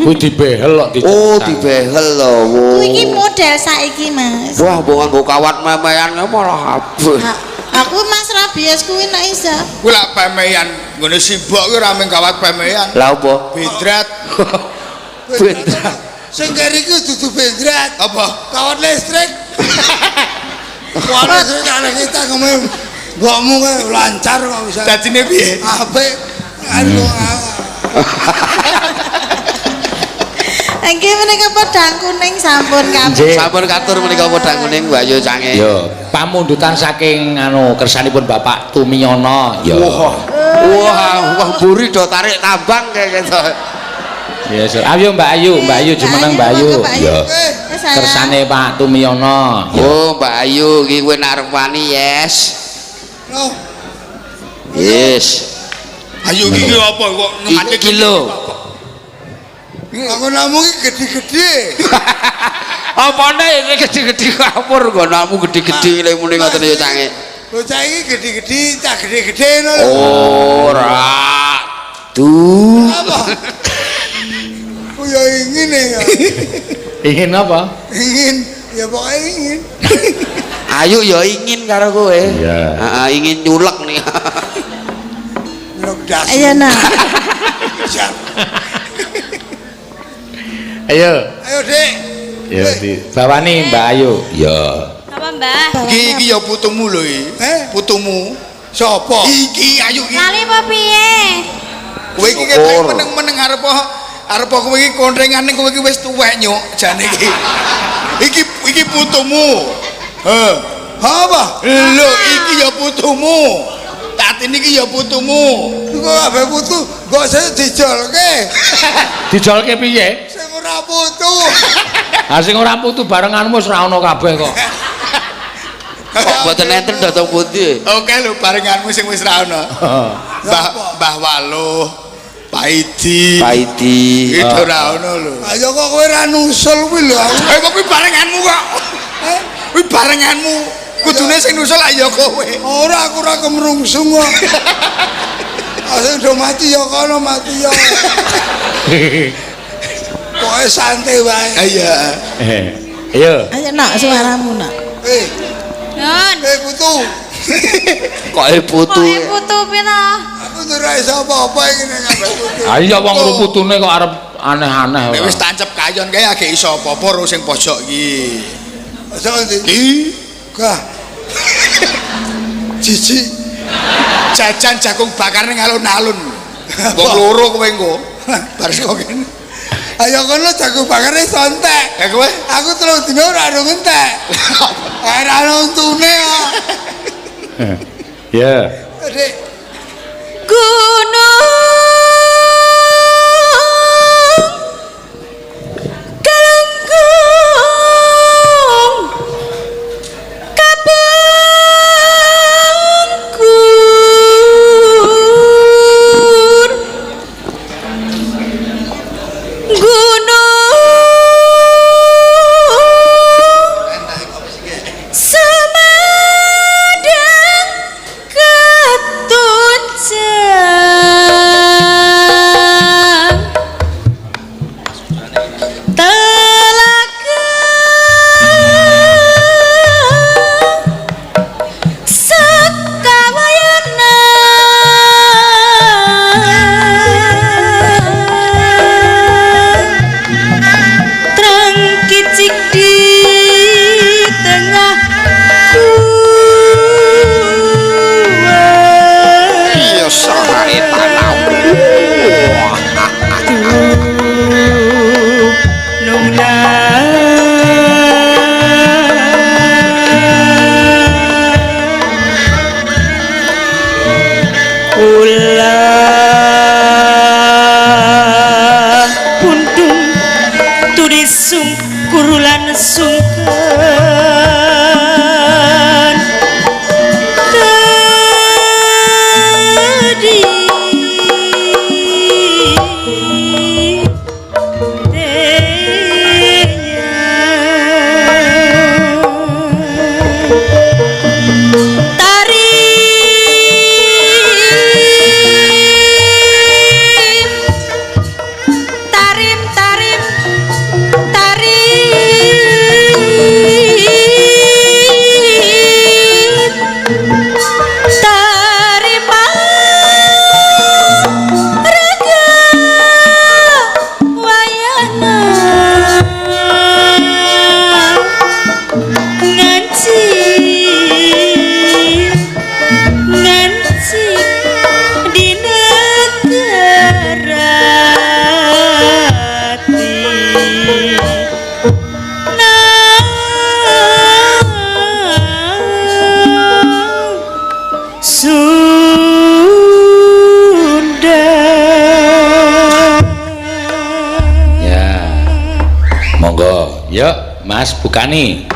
Kuwi dibehel kok dicencang. Oh, dibehel to. Kuwi iki model saiki, Mas. Wah, mbok nganggo kawat memean malah abot. Aku Mas Rabies kuwi nek iso. Kuwi lak pemeyan nggone sibok kuwi ora mung kawat pemeyan. Lah apa? Bendrat Bendrat. Sing keri ku dudu bendrat. apa? Kawat listrik. Kawat listrik aneh kita ngomong mbokmu kae lancar kok bisa. Dadine piye? Apik. Anu Nggih menika podang kuning sampun kabeh. Sampun katur menika podang kuning Mbak Yu Cange. Ya, pamundutan saking anu kersanipun Bapak Tumiyono. Ya. Wah, wah, wah buri do tarik tambang kayak gitu. Ya, Sur. Ayo Mbak Ayu, Mbak Ayu jumeneng Mbak Ayu. Ya. Kersane Pak Tumiyono. Ya. Oh, Mbak Ayu iki kowe nek arep wani, yes. Loh, Yes. Ayo iki apa kok ngemate Iki lho. Anggonamu iki gede-gede. Apane iki gede-gede kapur nggonamu gede-gede lek muni ngoten ya Cange. Bocah iki gede-gede, cah gede-gede ngono lho. Ora. Duh. Apa? Ku ya ingin ya. Ingin apa? Ingin, ya pokoknya ingin. Ayu ya ingin karo kowe. Iya. Heeh, ingin nyulek nih. Nyulek das. Ayo nak. Siap. Ayo. Ayo, Dik. Ya di bawani Mbak Ayu. Ya. Apa, Mbah? Iki iki ya putumu lho iki. Eh? Putumu. Sopo? Iki ayu iki. Lali apa piye? Kowe iki ketok meneng-meneng arep arep kowe iki kontrengane kowe iki wis tuwek nyuk jane iki. Iki iki putumu. Heh. Apa? Lho iki ya putumu. Tatine iki ya putumu. Kok kabeh putu, kok saya dijolke. Dijolke piye? Sing ora putu. Ha sing ora putu barenganmu wis ora ana kabeh kok. Kok mboten enten dhateng pundi? Oke lho barenganmu sing wis ra ana. Mbah Mbah Waluh, Paidi. Paidi. Iki ora ana lho. Ayo kok kowe ora nusul kuwi lho aku. Eh kok kuwi barenganmu kok. Kuwi barenganmu. Kudune sing nusul ayo kowe. Ora aku ora kemrungsung kok. Sing do mati ya kono mati ya. Pokoke santai wae. Iya. Ayo. Ayo nak suaramu nak. Eh, Nun. eh putu. Kok e putu. Kok putu pira? Aku ora iso apa-apa iki nek kabeh putu. Ha iya wong putune kok arep aneh-aneh. Nek wis tancep kayon kae agek iso apa-apa ro sing pojok iki. Pojok endi? Iki Gah. Jijik. Jajan jagung bakar ning alun-alun. Wong loro kowe engko. Bar saka kene. Ayo kono jagung bakare sontek. Ya kowe Aku telung dina ora ora entek. Ora ana untune kok. Ya. Dik, Gunung Kelengkung Kabangkur Gunung Semadang ketuncang. Sungkan tadi tarim tarim tarim tarim tarima raga wayana nganci nganci di negara Sunda. Ya. Monggo. Yuk, Mas bukani.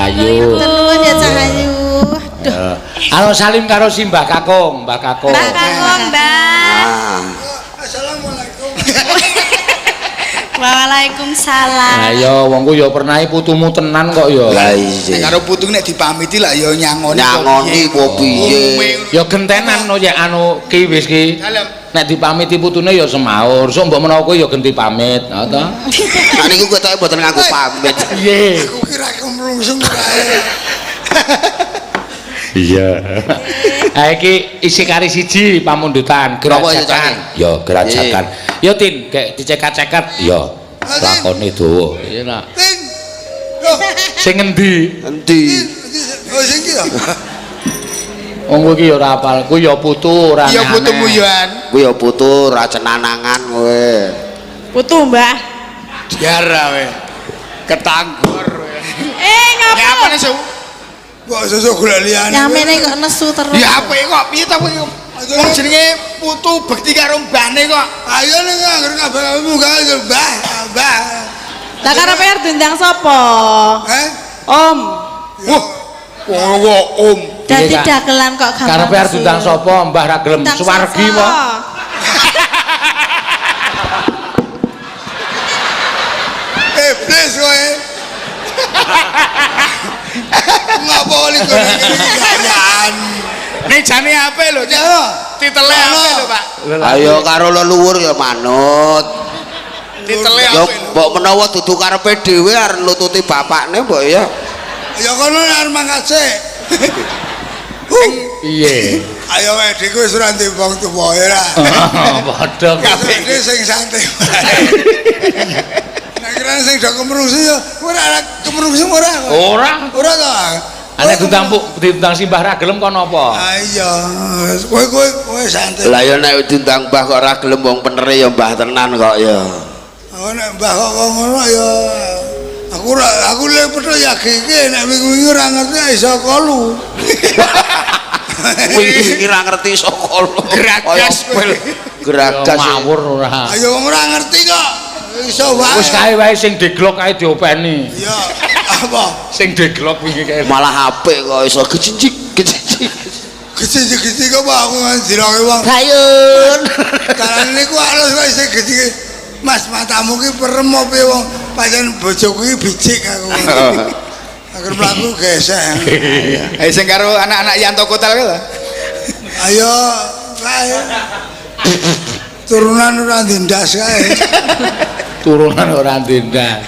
Ayu. Nuwun ya Cah Ayu. Aduh. Halo salim karo si Mbah Kakung, Mbah Kakung. Mbah Kakung, Mbah. Assalamualaikum. Waalaikumsalam. Ayo wong ku ya pernah putumu tenan kok ya. Lah iya. Nek karo putu nek dipamiti lah ya nyangoni. Nyangoni apa piye? Ya gentenan no ya anu ki wis ki. Dalem. Nek dipamiti putune ya semaur. Sok mbok menawa kowe ya genti pamit, ha ta? Nah niku ketoke mboten nganggo pamit. Piye? Aku kira kemrungsung kae. Iya. Ha iki isi kari siji pamundutan gerajakan. Ya gerajakan. Ya Tin, gek dicekat-cekat ya. Lakone dawa. Iya nak. Tin. Loh, Sing ngendi? Endi? oh sing iki ya. Wong kowe iki ya ora apal. Kuwi ya putu ora Iya aneh-aneh. putumu yo an. Kuwi ya putu ra cenanangan kowe. Putu, Mbah. Diara we. Ketanggor we. Eh, ngapa? Ya apa nih su? Mbok sesuk golek liyane. Nyamene kok nesu terus. Ya apa kok piye ta kowe? Wong jenenge putu bekti karo mbahne kok. Ayo ning anggere kabeh munggah yo Mbah, Mbah. Lah karepe arep diundang sapa? Eh? Om. Wah, wong kok om. Dadi Iya, Kak. dagelan kok gampang. Karepe arep sih. diundang sapa? Mbah ra gelem Diundang suwargi sapa? po. Iblis kowe. Ngapa oli kowe iki gayaan. Nek jane apik lho, Cak. Ya. Titele apik lho, Pak. Ayo karo leluhur ya manut. Titele Ya apik lho. mbok menawa dudu karepe dhewe arep nututi bapakne mbok ya. Ya kono arep mangkat sik. Piye? Ayo wae dhewe wis ora ndek wong tuwa ya ora. Padha. Kabeh sing santai wae. Nek kira sing do kemrungsung ya ora kemrungsung ora. Ora. Ora to. Nek diundang diundang simbah ra gelem kono apa? Ah iya, kowe kowe kowe santai. Lah ya nek diundang mbah kok ora gelem wong penere ya mbah tenan kok ya. Aku nek mbah kok ngono ya aku ora aku lek petho ya gege nek wingi-wingi ora ngerti iso kolu. Wingi ora ngerti iso kolu. Geragas kowe. Geragas. Mawur ora. Ayo wong ora ngerti kok. Iso wae. Wis kae wae sing deglok kae diopeni. Ya apa? Sing deglok wingi kae. Malah apik kok iso gecinjik gecinjik. Geci-geci kok aku ngandiroke wong. Bayun. Karane niku alus kok isih geci. Mas matamu ki perem apa piye wong pancen bojoku ki bijik aku. Agar mlaku gesek. Eh sing karo anak-anak Yanto Kotel kae lho. Ayo kae. Turunan ora ndendas kae. Turunan ora ndendas.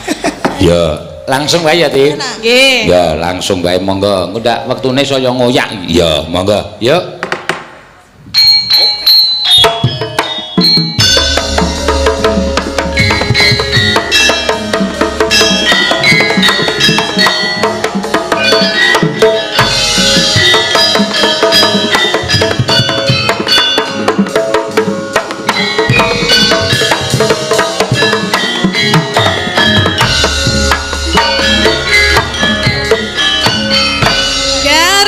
Ya, langsung wae ya, Tin. Nggih. Ya, langsung wae monggo. Engko ndak wektune saya ngoyak. Ya, monggo. Yuk.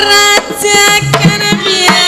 Gerajakan biar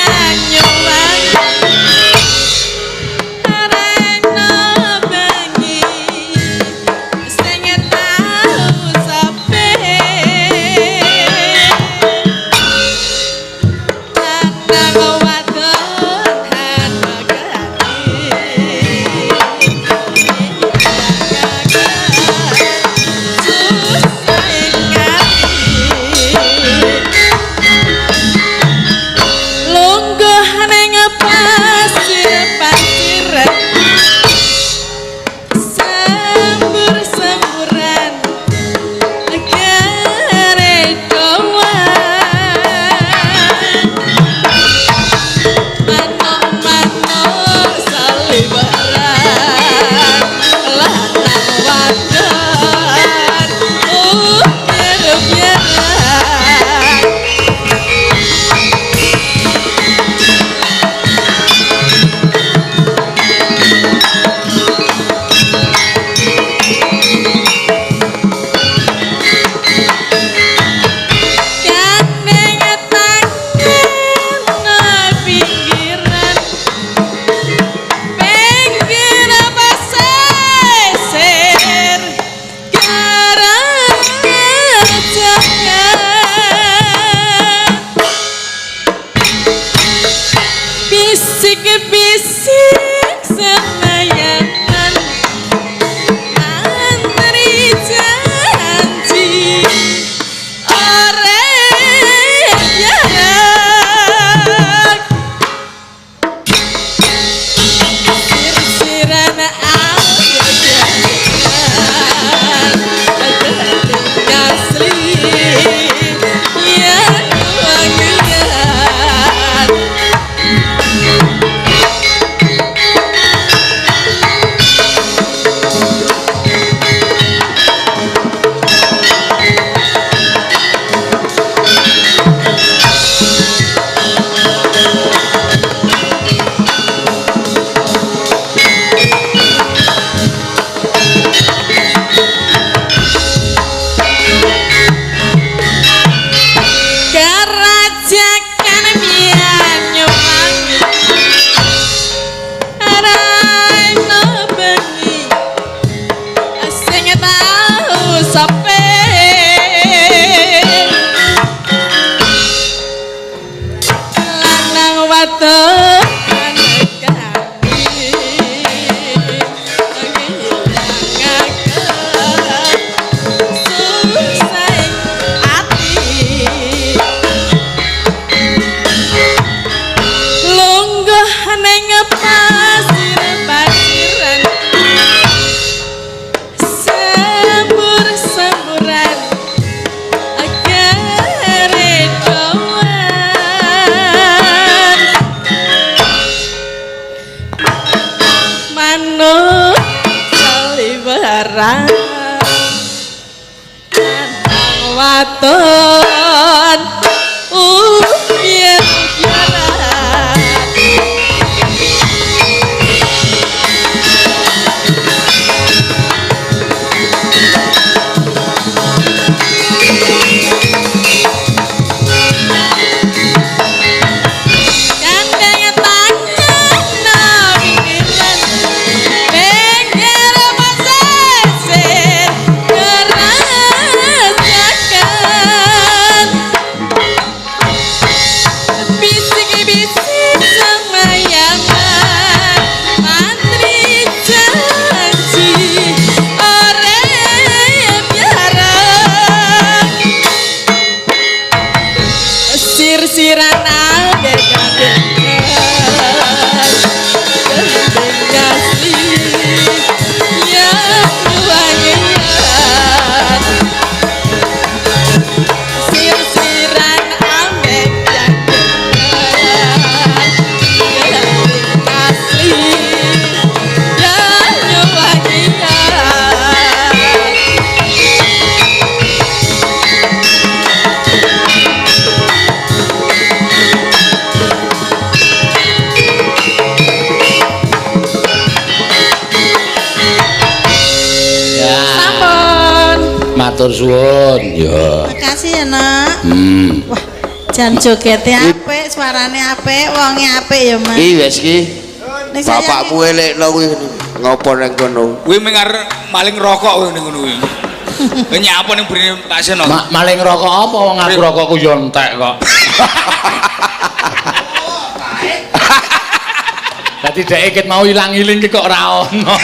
waton uyen Matur suwun. Ya. Makasih ya, Nak. Wah, jan jogete apik, suarane apik, wonge apik ya, Mas. Iki wis iki. Bapakmu elekno kuwi ngopo nang kono? Kuwi mung arep maling rokok kuwi ning ngono kuwi. Nyapa ning brine Pak Seno? Maling rokok apa wong aku rokokku yo entek kok. Dadi dhek ket mau ilang-iling ki kok ora ono.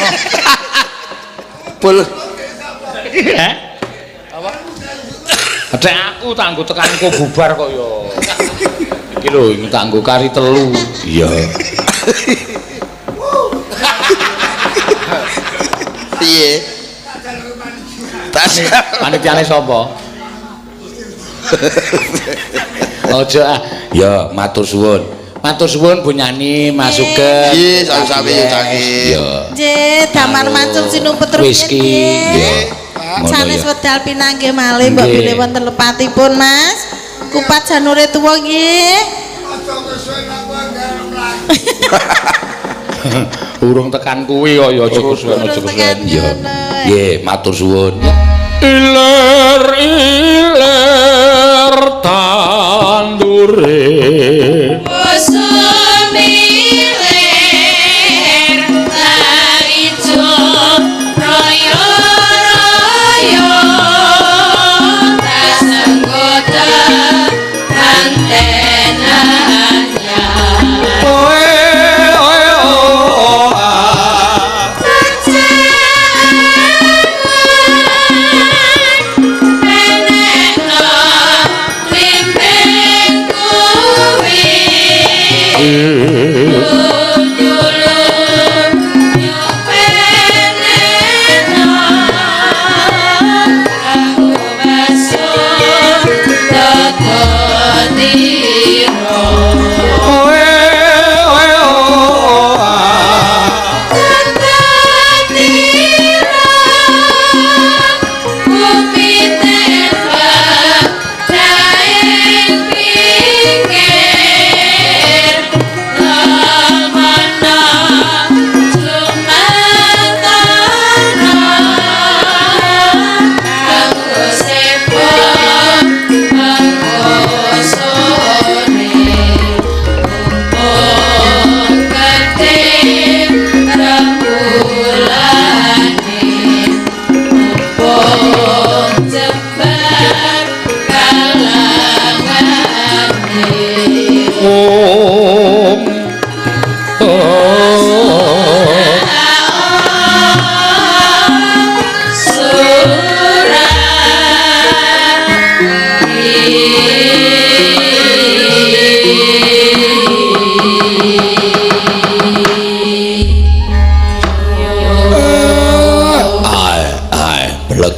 Bul. Heh? Apa? Dek aku tanggo tekanku bubar kok yo. Iki lho tanggo kari telu. Iya. Piye? Tas panitiane sapa? Aja ah. Ya, matur suwun. Matur suwun Bu Nyani, Mas Sugeng. Nggih, sami-sami cangke. Iya. Nggih, damar mancung sinumpet rumiyin. Whisky. Nggih. Sanes wedal pinanggih malih mbok bilih wonten lepatipun, Mas. Kupat janure tuwa nggih. Aja kesuwen aku anggar mlaku. Urung tekan kuwi kok ya aja kesuwen, aja kesuwen. Ya. Nggih, matur suwun. Iler iler tandure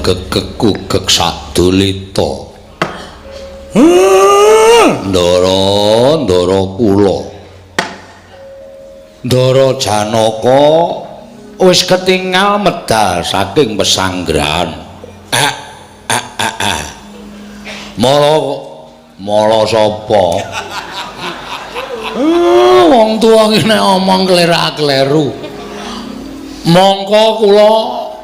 Kekukek sadulita. Ndara ndara kula. Ndara Janaka wis ketingal medal saking pesanggrahan. Mala mala sapa? Wong tuwa ki nek omong klerak-kleru. Mongko kula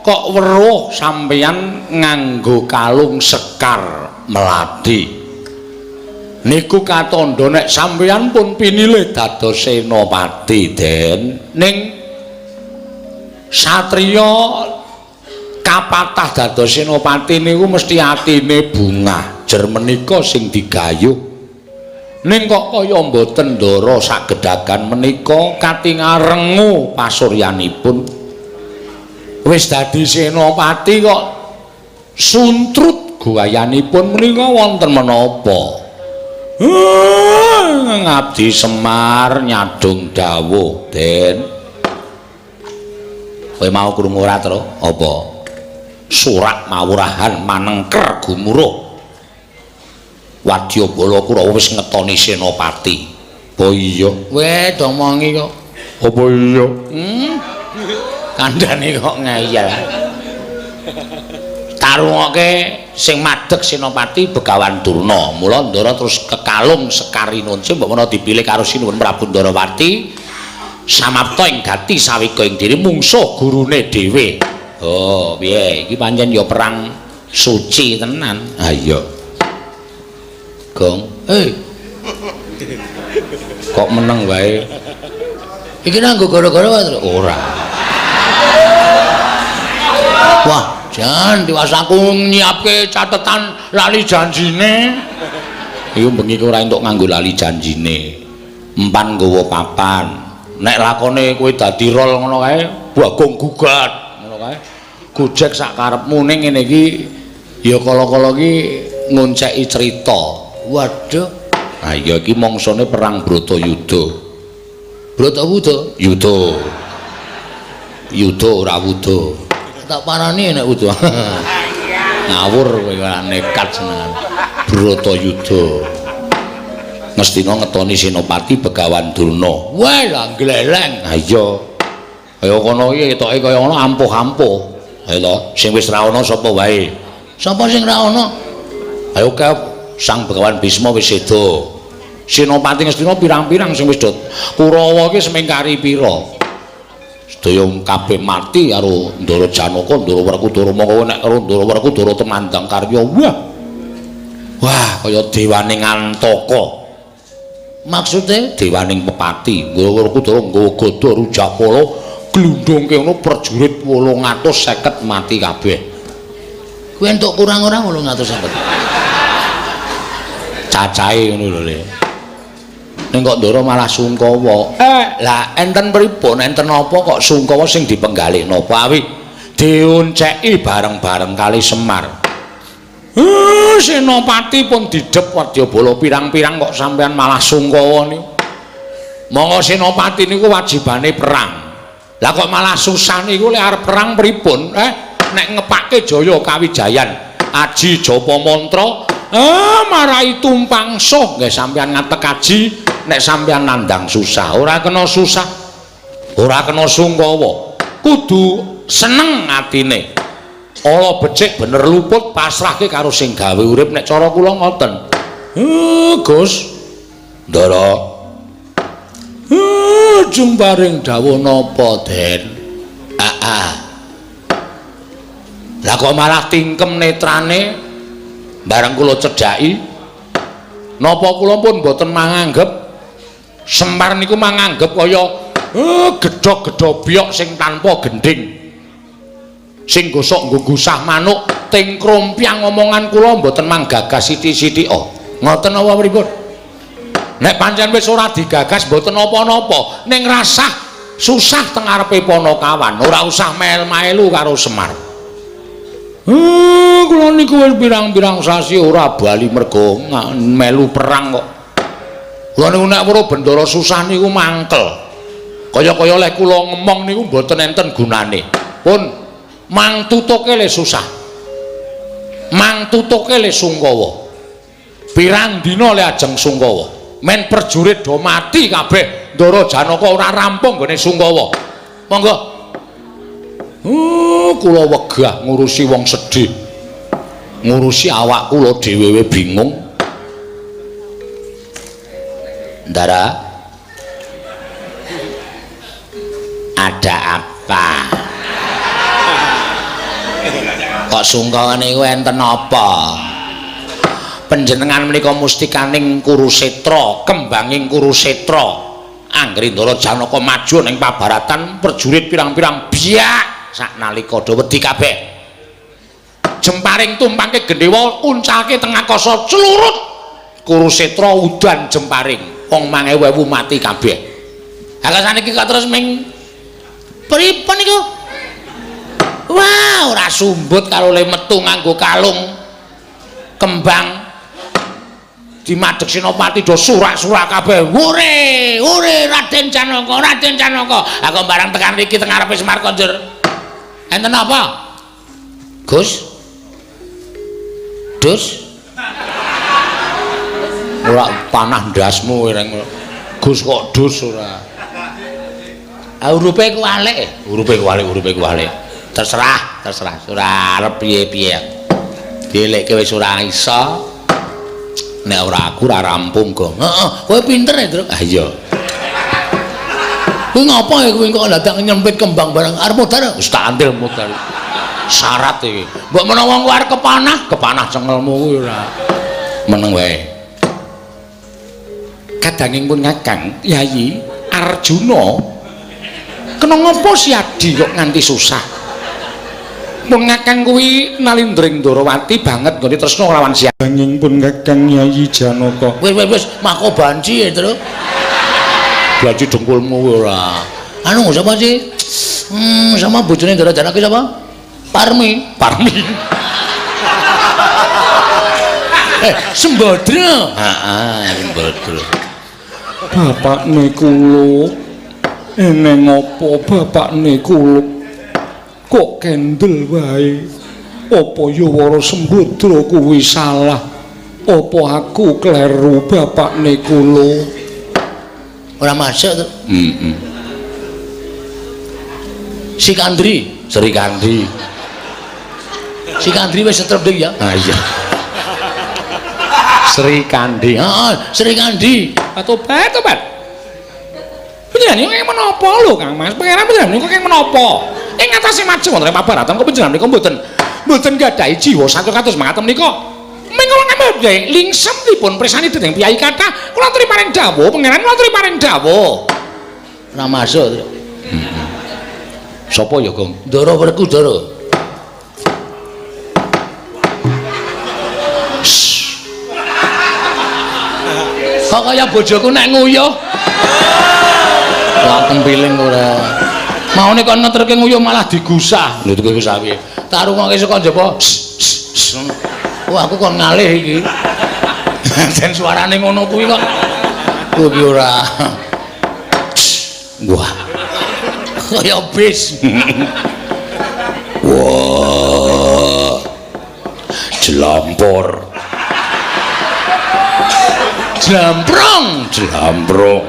kok weruh sampeyan nganggo kalung sekar melati. Niku katandha nek sampeyan pun pinilih dados senopati, Den. Ning satriya kapatah dados senopati niku mesti atine bungah, jer menika sing digayuh. Ning kok kaya mboten ndara sagedhagan menika katingal rengu pasuryanipun. Wis dadi senopati kok suntrut guayanipun menika wonten menapa? Ngabdi Semar nyadong dawuh, Den. Kowe mau krungu ora, Tru? Apa? Surak mawurahan manengker gumuruh. Wadyabala Kurawa wis ngetoni senopati. Apa iya? Weh, domongi kok. Apa iya? Kandhane kok ngeyel. Tarungoke sing madheg senopati Begawan Durna. Mula Ndara terus kekalung Sekar Rinunce mbok menawa dipilih karo Sinuwun Prabu Ndarawati. Samapta ing gati sawega ing diri mungsuh gurune dhewe. Oh, piye? Iki pancen ya perang suci tenan. Ha iya. Gong. Hei. Kok meneng wae? Iki nanggo gara-gara wae ora. Wah, jan tiwas aku nyiapke catetan lali janjine. Iku bengi ora entuk nganggo lali janjine. Empan nggawa papan. Nek lakone kowe dadi rol ngono kae, Bagong gugat ngono kae. Gojek sak karepmu ning ngene iki ya kala-kala iki ngonceki crita. Waduh. Ha iya iki mangsane perang Bratayuda. Bratawuda? Yuda. Yuda ora wuda. Tak parani nek wuda. Ngawur kowe ora nekat senengan. Bratayuda. Ngastina ngetoni Senopati Begawan Durna. Wah, lah gleleng. Ha iya. Kaya kono iki ketoke kaya ngono ampuh-ampuh. Ayo to, sing wis ra ana sapa wae? Sapa sing ra ana? Ayo kae Sang Begawan Bisma wis seda. Senopati Ngastina pirang-pirang sing wis do. Kurawa iki semingkari pira? Sedaya kabeh mati karo Ndara Janaka, Ndara Werkudara, mongko nek karo Ndara Werkudara temandang karya. Wah. Wah, kaya dewaning Antaka. Maksude dewaning Pepati, Ndara Werkudara nggawa gada Rujakpala glundhungke ngono prajurit 850 mati kabeh. Kuwi entuk kurang ora 850? Cacahe ngono lho, Le. Ning kok Ndara malah sungkawa. Lah enten pripun? Enten apa kok sungkawa sing dipenggalih napa awi dionceki bareng-bareng kali Semar. Senopati pun didhep wadyabala pirang-pirang kok sampean malah sungkawa niku. Monggo senopati niku wajibane perang. Lah kok malah susah niku lek arep perang pripun? Nek ngepake Jaya Kawijayan, aji japa mantra, marai tumpang suh nggih sampean ngatek aji nek sampean nandang susah. Ora kena susah, ora kena sungkawa, kudu seneng atine. Ala becik bener luput pasrahke karo sing gawe urip nek cara kula ngoten. Gus Ndara. Jung paring dawuh napa, Den? Lah kok malah tingkem netrane bareng kula cedhaki. Napa kula pun mboten manganggep Semar niku manganggep kaya gedhog-gedhobyok sing tanpa gendhing. Sing gosok nggo gusah manuk ting krompyang omongan kula mboten manggagas sithik-sithik. Oh, ngoten apa pripun? Nek pancen wis ora digagas mboten napa-napa, ning rasah susah teng ngarepe Panakawan, ora usah mel-melu karo Semar. Kula niku wis pirang-pirang sasi ora bali mergo melu perang kok. Kula niku nek weruh bendara susah niku mangkel. Kaya-kaya lek kula ngemong niku mboten enten gunane. Pun mang tutuke le susah. Mang tutuke le sungkawa. Pirang dina le ajeng sungkawa. Men prajurit do mati kabeh, Ndara Janaka ora rampung nggone sungkawa. Monggo. Kula wegah ngurusi wong sedih. Ngurusi awak kula dhewe bingung. Ndara, ada apa? Kok sungkawa niku enten apa? Panjenengan menika mustikaning Kurusetra, kembanging Kurusetra. Anggere Ndara Janaka maju ning pabaratan prajurit pirang-pirang biak saknalika do wedi kabeh. Jemparing tumpangke gendhewa uncalke teng akasa celurut. Kurusetra udan jemparing, wong 1000 mati kabeh. Ha kok saniki kok terus ming pripun niku? Wah, ora sumbut karo le metu nganggo kalung kembang. Dimadhek Senopati do surak-surak kabeh. Hore, hore Raden Janaka, Raden Janaka. Ha kok barang tekan riki teng ngarepe Semar konjur. Enten apa? Gus. Dus. Ora panah ndasmu reng. Gus kok dus ora. Ah urupe kuwalik, urupe kuwalik, urupe kuwalik. Terserah, terserah. Ora arep piye-piye. Dielekke wis ora iso. Nek ora aku ora rampung, Gong. Heeh, kowe pinter ya, Truk. Ah iya. Kuwi ngapa ya kowe kok dadak nyempit kembang barang arep modar? Wis tak antil modar. Syarat iki. Mbok menawa kowe arep kepanah, kepanah cengelmu kuwi ora. Meneng wae. Kadanging pun Kakang Yayi Arjuna kena ngapa si Adi kok nganti susah? Pun Kakang kuwi nalindring Ndorowati banget nggone tresna lawan si Kadanging pun Kakang Yayi Janaka. Wis wis wis mako banci ya, Truk. Banci dengkulmu kuwi ora. Anu sapa sih? Sama bojone Ndara Janaka sapa? Parmi. Parmi. Sembadra. Heeh, Sembadra. Bapakne kula eneng apa bapakne kula kok kendel wae? Apa ya Wara Sembadra kuwi salah? Apa aku kleru bapakne kula? Ora masuk to. Heeh. Si Kandri, Sri Kandi. Si Kandri wis setrep dik ya? Ah iya. Sri Kandi. Heeh, Sri Kandi. Tobat, tobat. Panjenengan niku menapa lho Kang Mas? Pangeran panjenengan niku keng menapa? Ing atase maju wonten ing pabaratan kok panjenengan niku mboten gadahi jiwa satya kados mangaten menika. Ming kula ngambil lingsem dipun presani dening piyai kathah, kula aturi paring dawuh, pangeran kula aturi paring dawuh. Ora masuk. Heeh. Sapa ya, Gong? Ndara Werkudara. Kok kaya bojoku nek nguyuh. Lah tempiling ora. Maune kon ngeterke nguyuh malah digusah. Lho digusah piye? Tak rungokke saka njaba. Wah aku kon ngalih iki. Jen suarane ngono kuwi kok. Kuwi ki ora. Wah. Kaya bis. Wah. Jlampor. Jlamprong, jlamprong.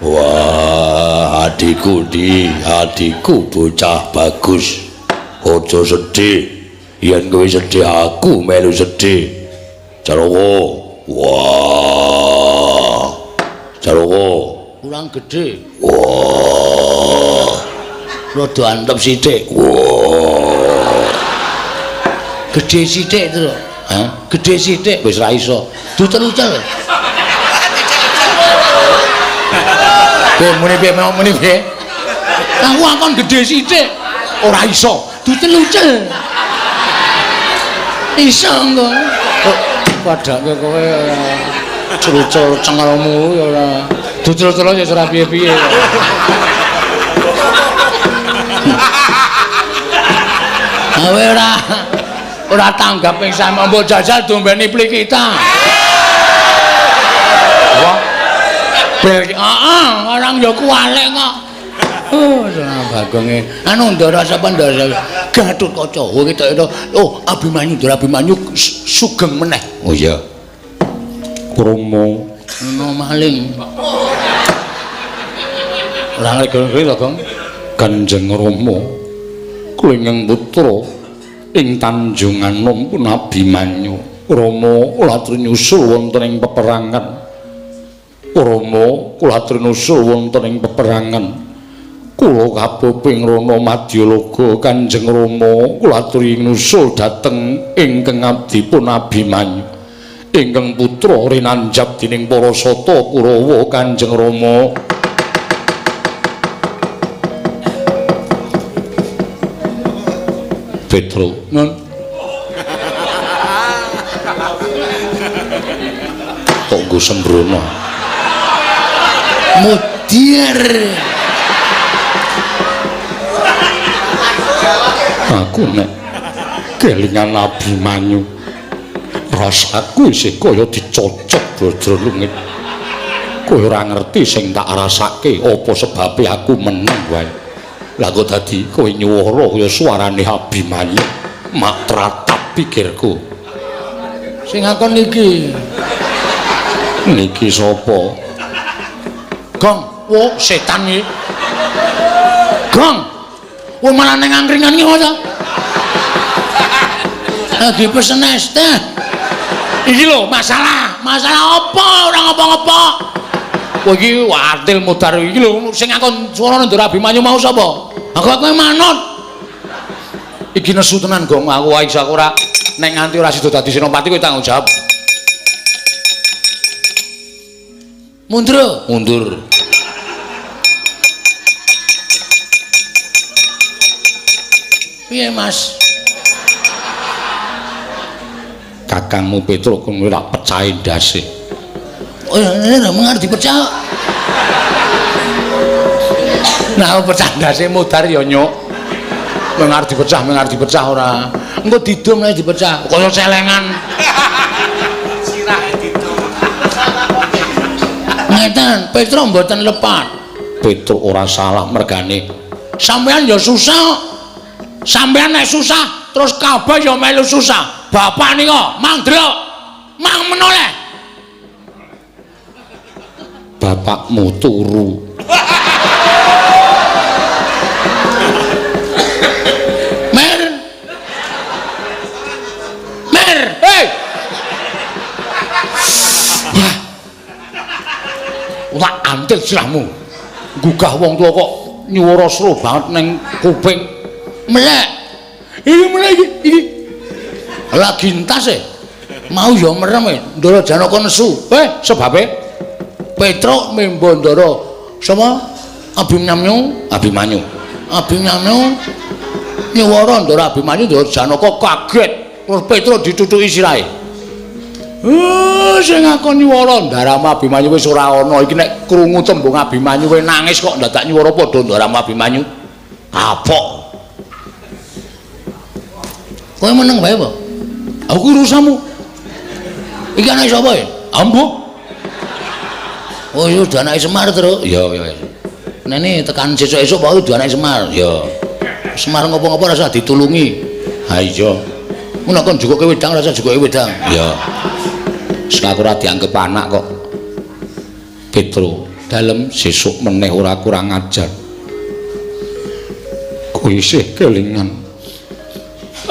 Wah, adikku di, adikku bocah bagus. Aja sedih. Yen kowe sedih aku melu sedih. Jaroko. Wah. Jaroko kurang gede. Wah. Rada antep sithik. Wah. Gede sithik to. Hah? Gede sithik wis ra iso. Ducel-ucel. Piye muni piye mau muni piye? Aku akon gede sithik. Ora iso. Ducel-ucel. Iso engko. Kok padake kowe ora cel-cel cengelmu ya ora. Ducel-ucel ya ora piye-piye. Awe ora tanggap ing sama mbok jajal dombeni plikita. Wah. Bel heeh, orang ya kuwalik kok. Oh, bagonge. Anu Ndara sapa Ndara? Gatotkaca. Oh, ketok itu. Oh, Abimanyu, Ndara Abimanyu sugeng meneh. Oh iya. Krama ana maling. Ora ngerti to, Gong. Kanjeng Rama klingeng putra Ing Tanjunganom pun Abimanyu. Rama kula aturi nyusul wonten ing peperangan. Rama kula aturi nyusul wonten ing peperangan. Kula kaboping Rana Madyalaga Kanjeng Rama kula aturi nyusul dhateng ingkang abdi pun Abimanyu. Ingkang putra rinanjab dening para sata Kurawa Kanjeng Rama. Petro nun tonggo sembrono mudir. Aku nek kelingan Abimanyu rasaku isih kaya dicocok brodro lungit. Kowe ora ngerti sing tak rasake apa sebabe aku meneng wae. Lah kok dadi kowe nyuwara kaya suarane Abimanyu, mak tratap pikirku. Sing ngakon niki. Niki sapa? Gong, wo setan iki. Gong. Wo malah ning angkringan iki ta? Lagi pesen es teh. Iki lho masalah, masalah apa ora ngopo-ngopo. Kowe iki adil mudar iki lho sing ngakon suarane Ndara Abimanyu mau sapa? Aku manut. Iki nesu tenan Gong, aku wae iso aku ora nek nganti ora sida dadi senopati kowe tanggung jawab. Mundur, mundur. Piye Mas? Kakangmu Petruk kowe ora pecahe ndase. Oh, ora mengarep dipecah. Nah, pecah ndase mudar ya nyuk. Mengarep dipecah, mengarep dipecah ora. Engko didum nek dipecah, kaya celengan. Sirah didum. Ngeten, Petruk mboten lepat. Petruk ora salah mergane. Sampeyan ya susah. Sampeyan nek susah, terus kabeh ya melu susah. Bapak nika mang delok, mang menoleh. Bapakmu turu. Mer. Mer, hei. Wah. Ora antil sirahmu. Gugah wong tua kok nyuwara seru banget ning kuping. Melek. Iki melek iki, iki. Lagi entas e. Mau ya merem e. Ndara Janaka nesu. Sebabe Petruk membo Ndara sapa? Abimanyu, Abimanyu. Abimanyu nyuwara Ndara Abimanyu, Ndara Janaka kaget. Terus Petruk ditutuki sirahe. Sing ngakon nyuwara Ndaramu Abimanyu wis ora ana. Iki nek krungu tembung Abimanyu wis nangis kok ndadak nyuwara padha Ndaramu Abimanyu. Kapok. Kowe meneng wae apa? Aku urusanmu. Iki anake sapa ya? Ambo. Oh iya, udah anake Semar terus. Iya, iya. Nene tekan sesuk-esuk pokoke udah anake Semar. Iya. Semar ngopo-ngopo rasa ditulungi. Ha iya. Ngono kon jukuke wedang rasa jukuke wedang. Iya. Sing aku ora dianggep anak kok. Petro, dalem sesuk meneh ora kurang ajar. Kowe isih kelingan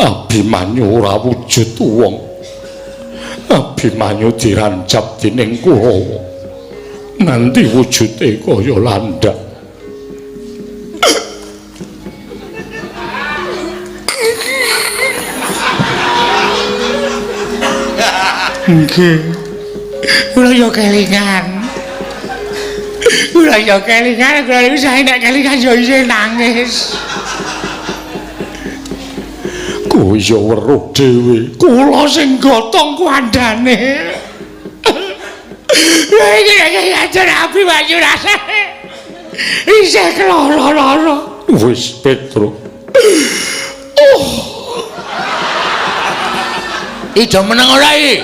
Abimanyu ora wujud wong. Abimanyu dirancap dening Kurawa. Nanti wujude kaya landak. Nggih. Kula yo kelingan. Kula yo kelingan, kula niku sae nek kelingan yo isih nangis. Kowe yo weruh dhewe. Kula sing gotong kuandane. Iki nek ajar Abimanyu rasane isih keloro-loro. Wis Petruk. Oh. Ijo meneng ora iki?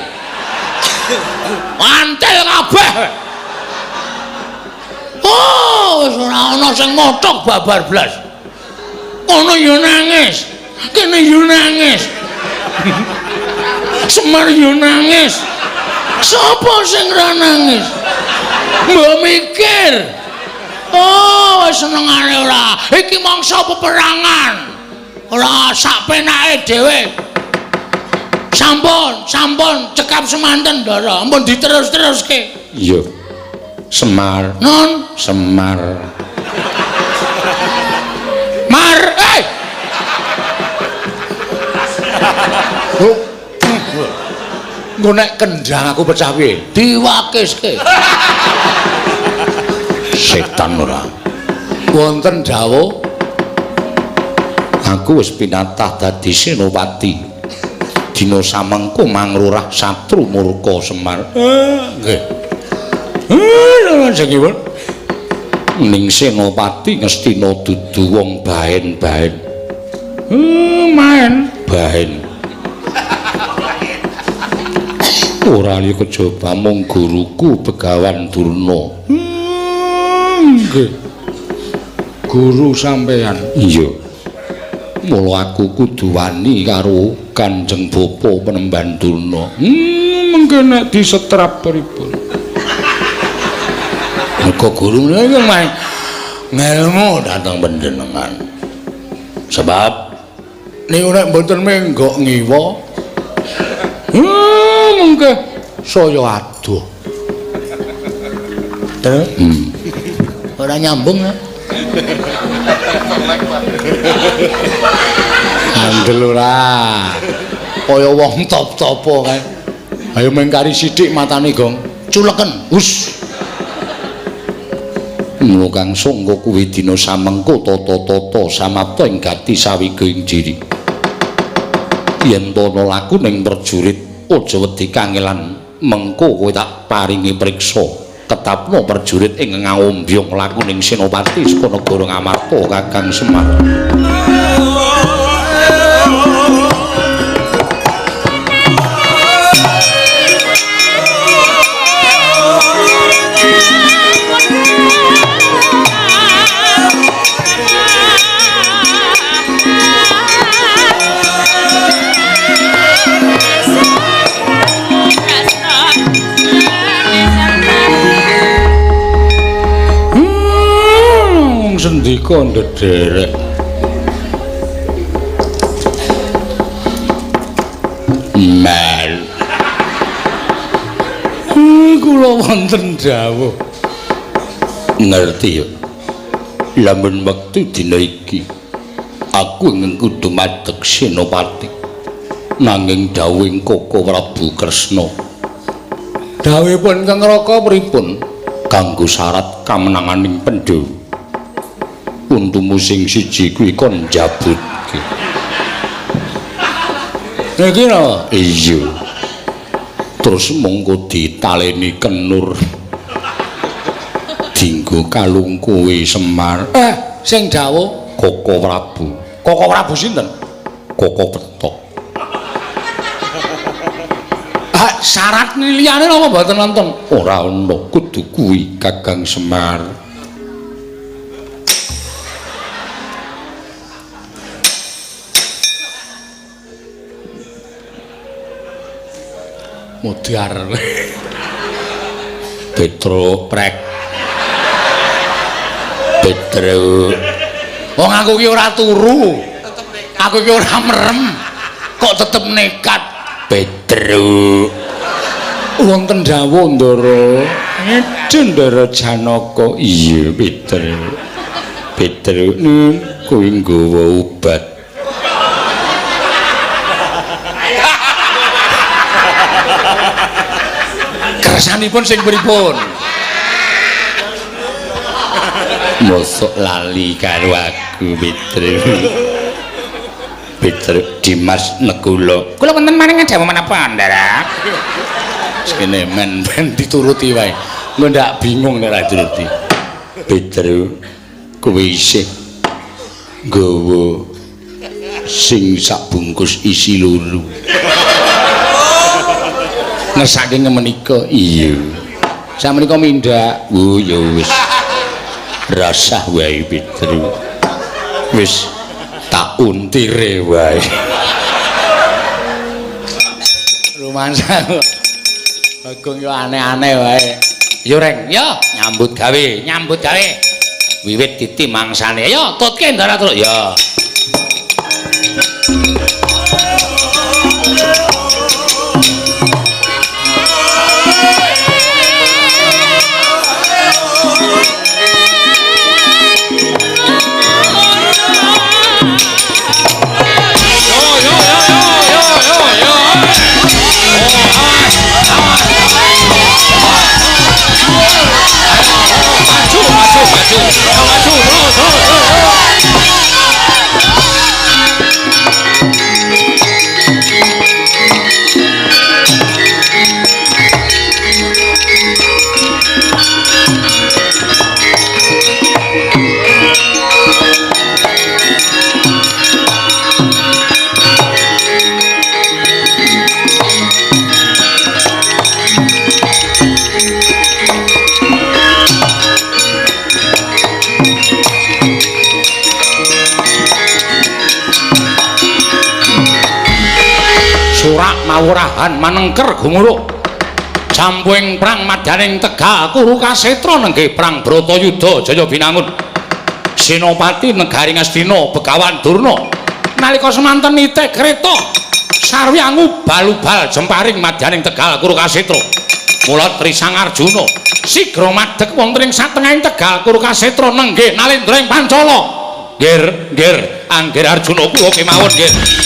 Mantel kabeh. Oh, wis ora ana sing mothok babar blas. Kono yo nangis. Kene yo nangis. Semar yo nangis. Sapa sing ora nangis? Mbok mikir. Oh, wis senengane ora. Iki mangsa peperangan. Ora sak penake dhewe. Sampun, sampun cekap semanten, Ndara. Ampun diterus-teruske. Iya. Semar. Non, Semar. Mar, eh. Engko nek kendang aku pecah piye? Diwakiske. Setan ora. Wonten dawuh aku wis pinatah dadi senopati. Dina samengko mangrurah satru murka Semar. Nggih. Lajengipun ning senopati Ngastina dudu wong baen-baen. Maen baen. Ora liya kejaba mung guruku Begawan Durna. Nggih. Guru sampeyan. Iya. Mula aku kudu wani karo Kanjeng Bapa Penemban Durna. Mengke nek disetrap pripun? Mergo guru menika ngelmu dhateng panjenengan. Sebab niku nek mboten menggok ngiwa, mengke saya adoh. Terus? Ora nyambung ya. Andel ora. Kaya wong top-topo kae. Ayo mengkari sithik matane, Gong. Culeken. Hus. Mula kang sangga kuwi dina samengko tata-tata samapta ing gati sawiga ing jiri. Yen to ana laku ning prajurit aja wedi kangelan, mengko kowe tak paringi priksa. Ketapno prajurit ing ngawombyong laku ning senopati saka negara Ngamarta Kakang Semar. Sendika ndederek. Mel. Kula wonten dawuh. Ngerti ya. Lamun wektu dina iki aku ingkang kudu madeg senopati. Nanging dawuhing Koko Prabu Kresna. Dawuhipun Kang Raka pripun? Kanggo syarat kamenanganing Pandhawa. Untumu sing siji kuwi kon njabutke. Niki napa? Iya. Terus mongko ditaleni kenur. Dinggo kalung kowe Semar. Sing dawuh Koko Prabu. Koko Prabu sinten? Koko Petok. Ah, syarat liyane napa mboten wonten? Ora ana, kudu kuwi Kakang Semar. Modar. Petro prek. Petro. Wong aku ki ora turu. Aku ki ora merem. Kok tetep nekat. Petro. Wonten dawuh Ndara. Edan Ndara Janaka. Iya, Petro. Petro kuwi nggawa obat. Kersanipun sing pripun? Mosok lali karo aku, Petro. Petro Dimas Nekula. Kula wonten maring dawuh menapa, Ndara? Sekene men ben dituruti wae. Engko ndak bingung nek ora dituruti. Petro kowe isih nggawa sing sak bungkus isi loro. Ngersake menika iya. Samenika mindhak. Oh ya wis. Rasah wae Petro. Wis tak untire wae. Rumansa. Bagong yo aneh-aneh wae. Yo Reng, yo nyambut gawe, nyambut gawe. Wiwit titi mangsane. Ayo tutke Ndara terus. Ya. Pawurahan manengker gumuruh. Jampuing prang madyaning Tegal Kurukasetra nenggih prang Bratayuda Jaya Binangun. Senopati negari Ngastina Begawan Durna nalika semanten nitih kreta sarwi angubal-ubal jemparing madyaning Tegal Kurukasetra. Mula Trisang Arjuna sigra madeg wonten ing satengahing Tegal Kurukasetra nenggih nalendra ing Pancala. Nggir, nggir, anggir Arjuna kula kemawon nggih.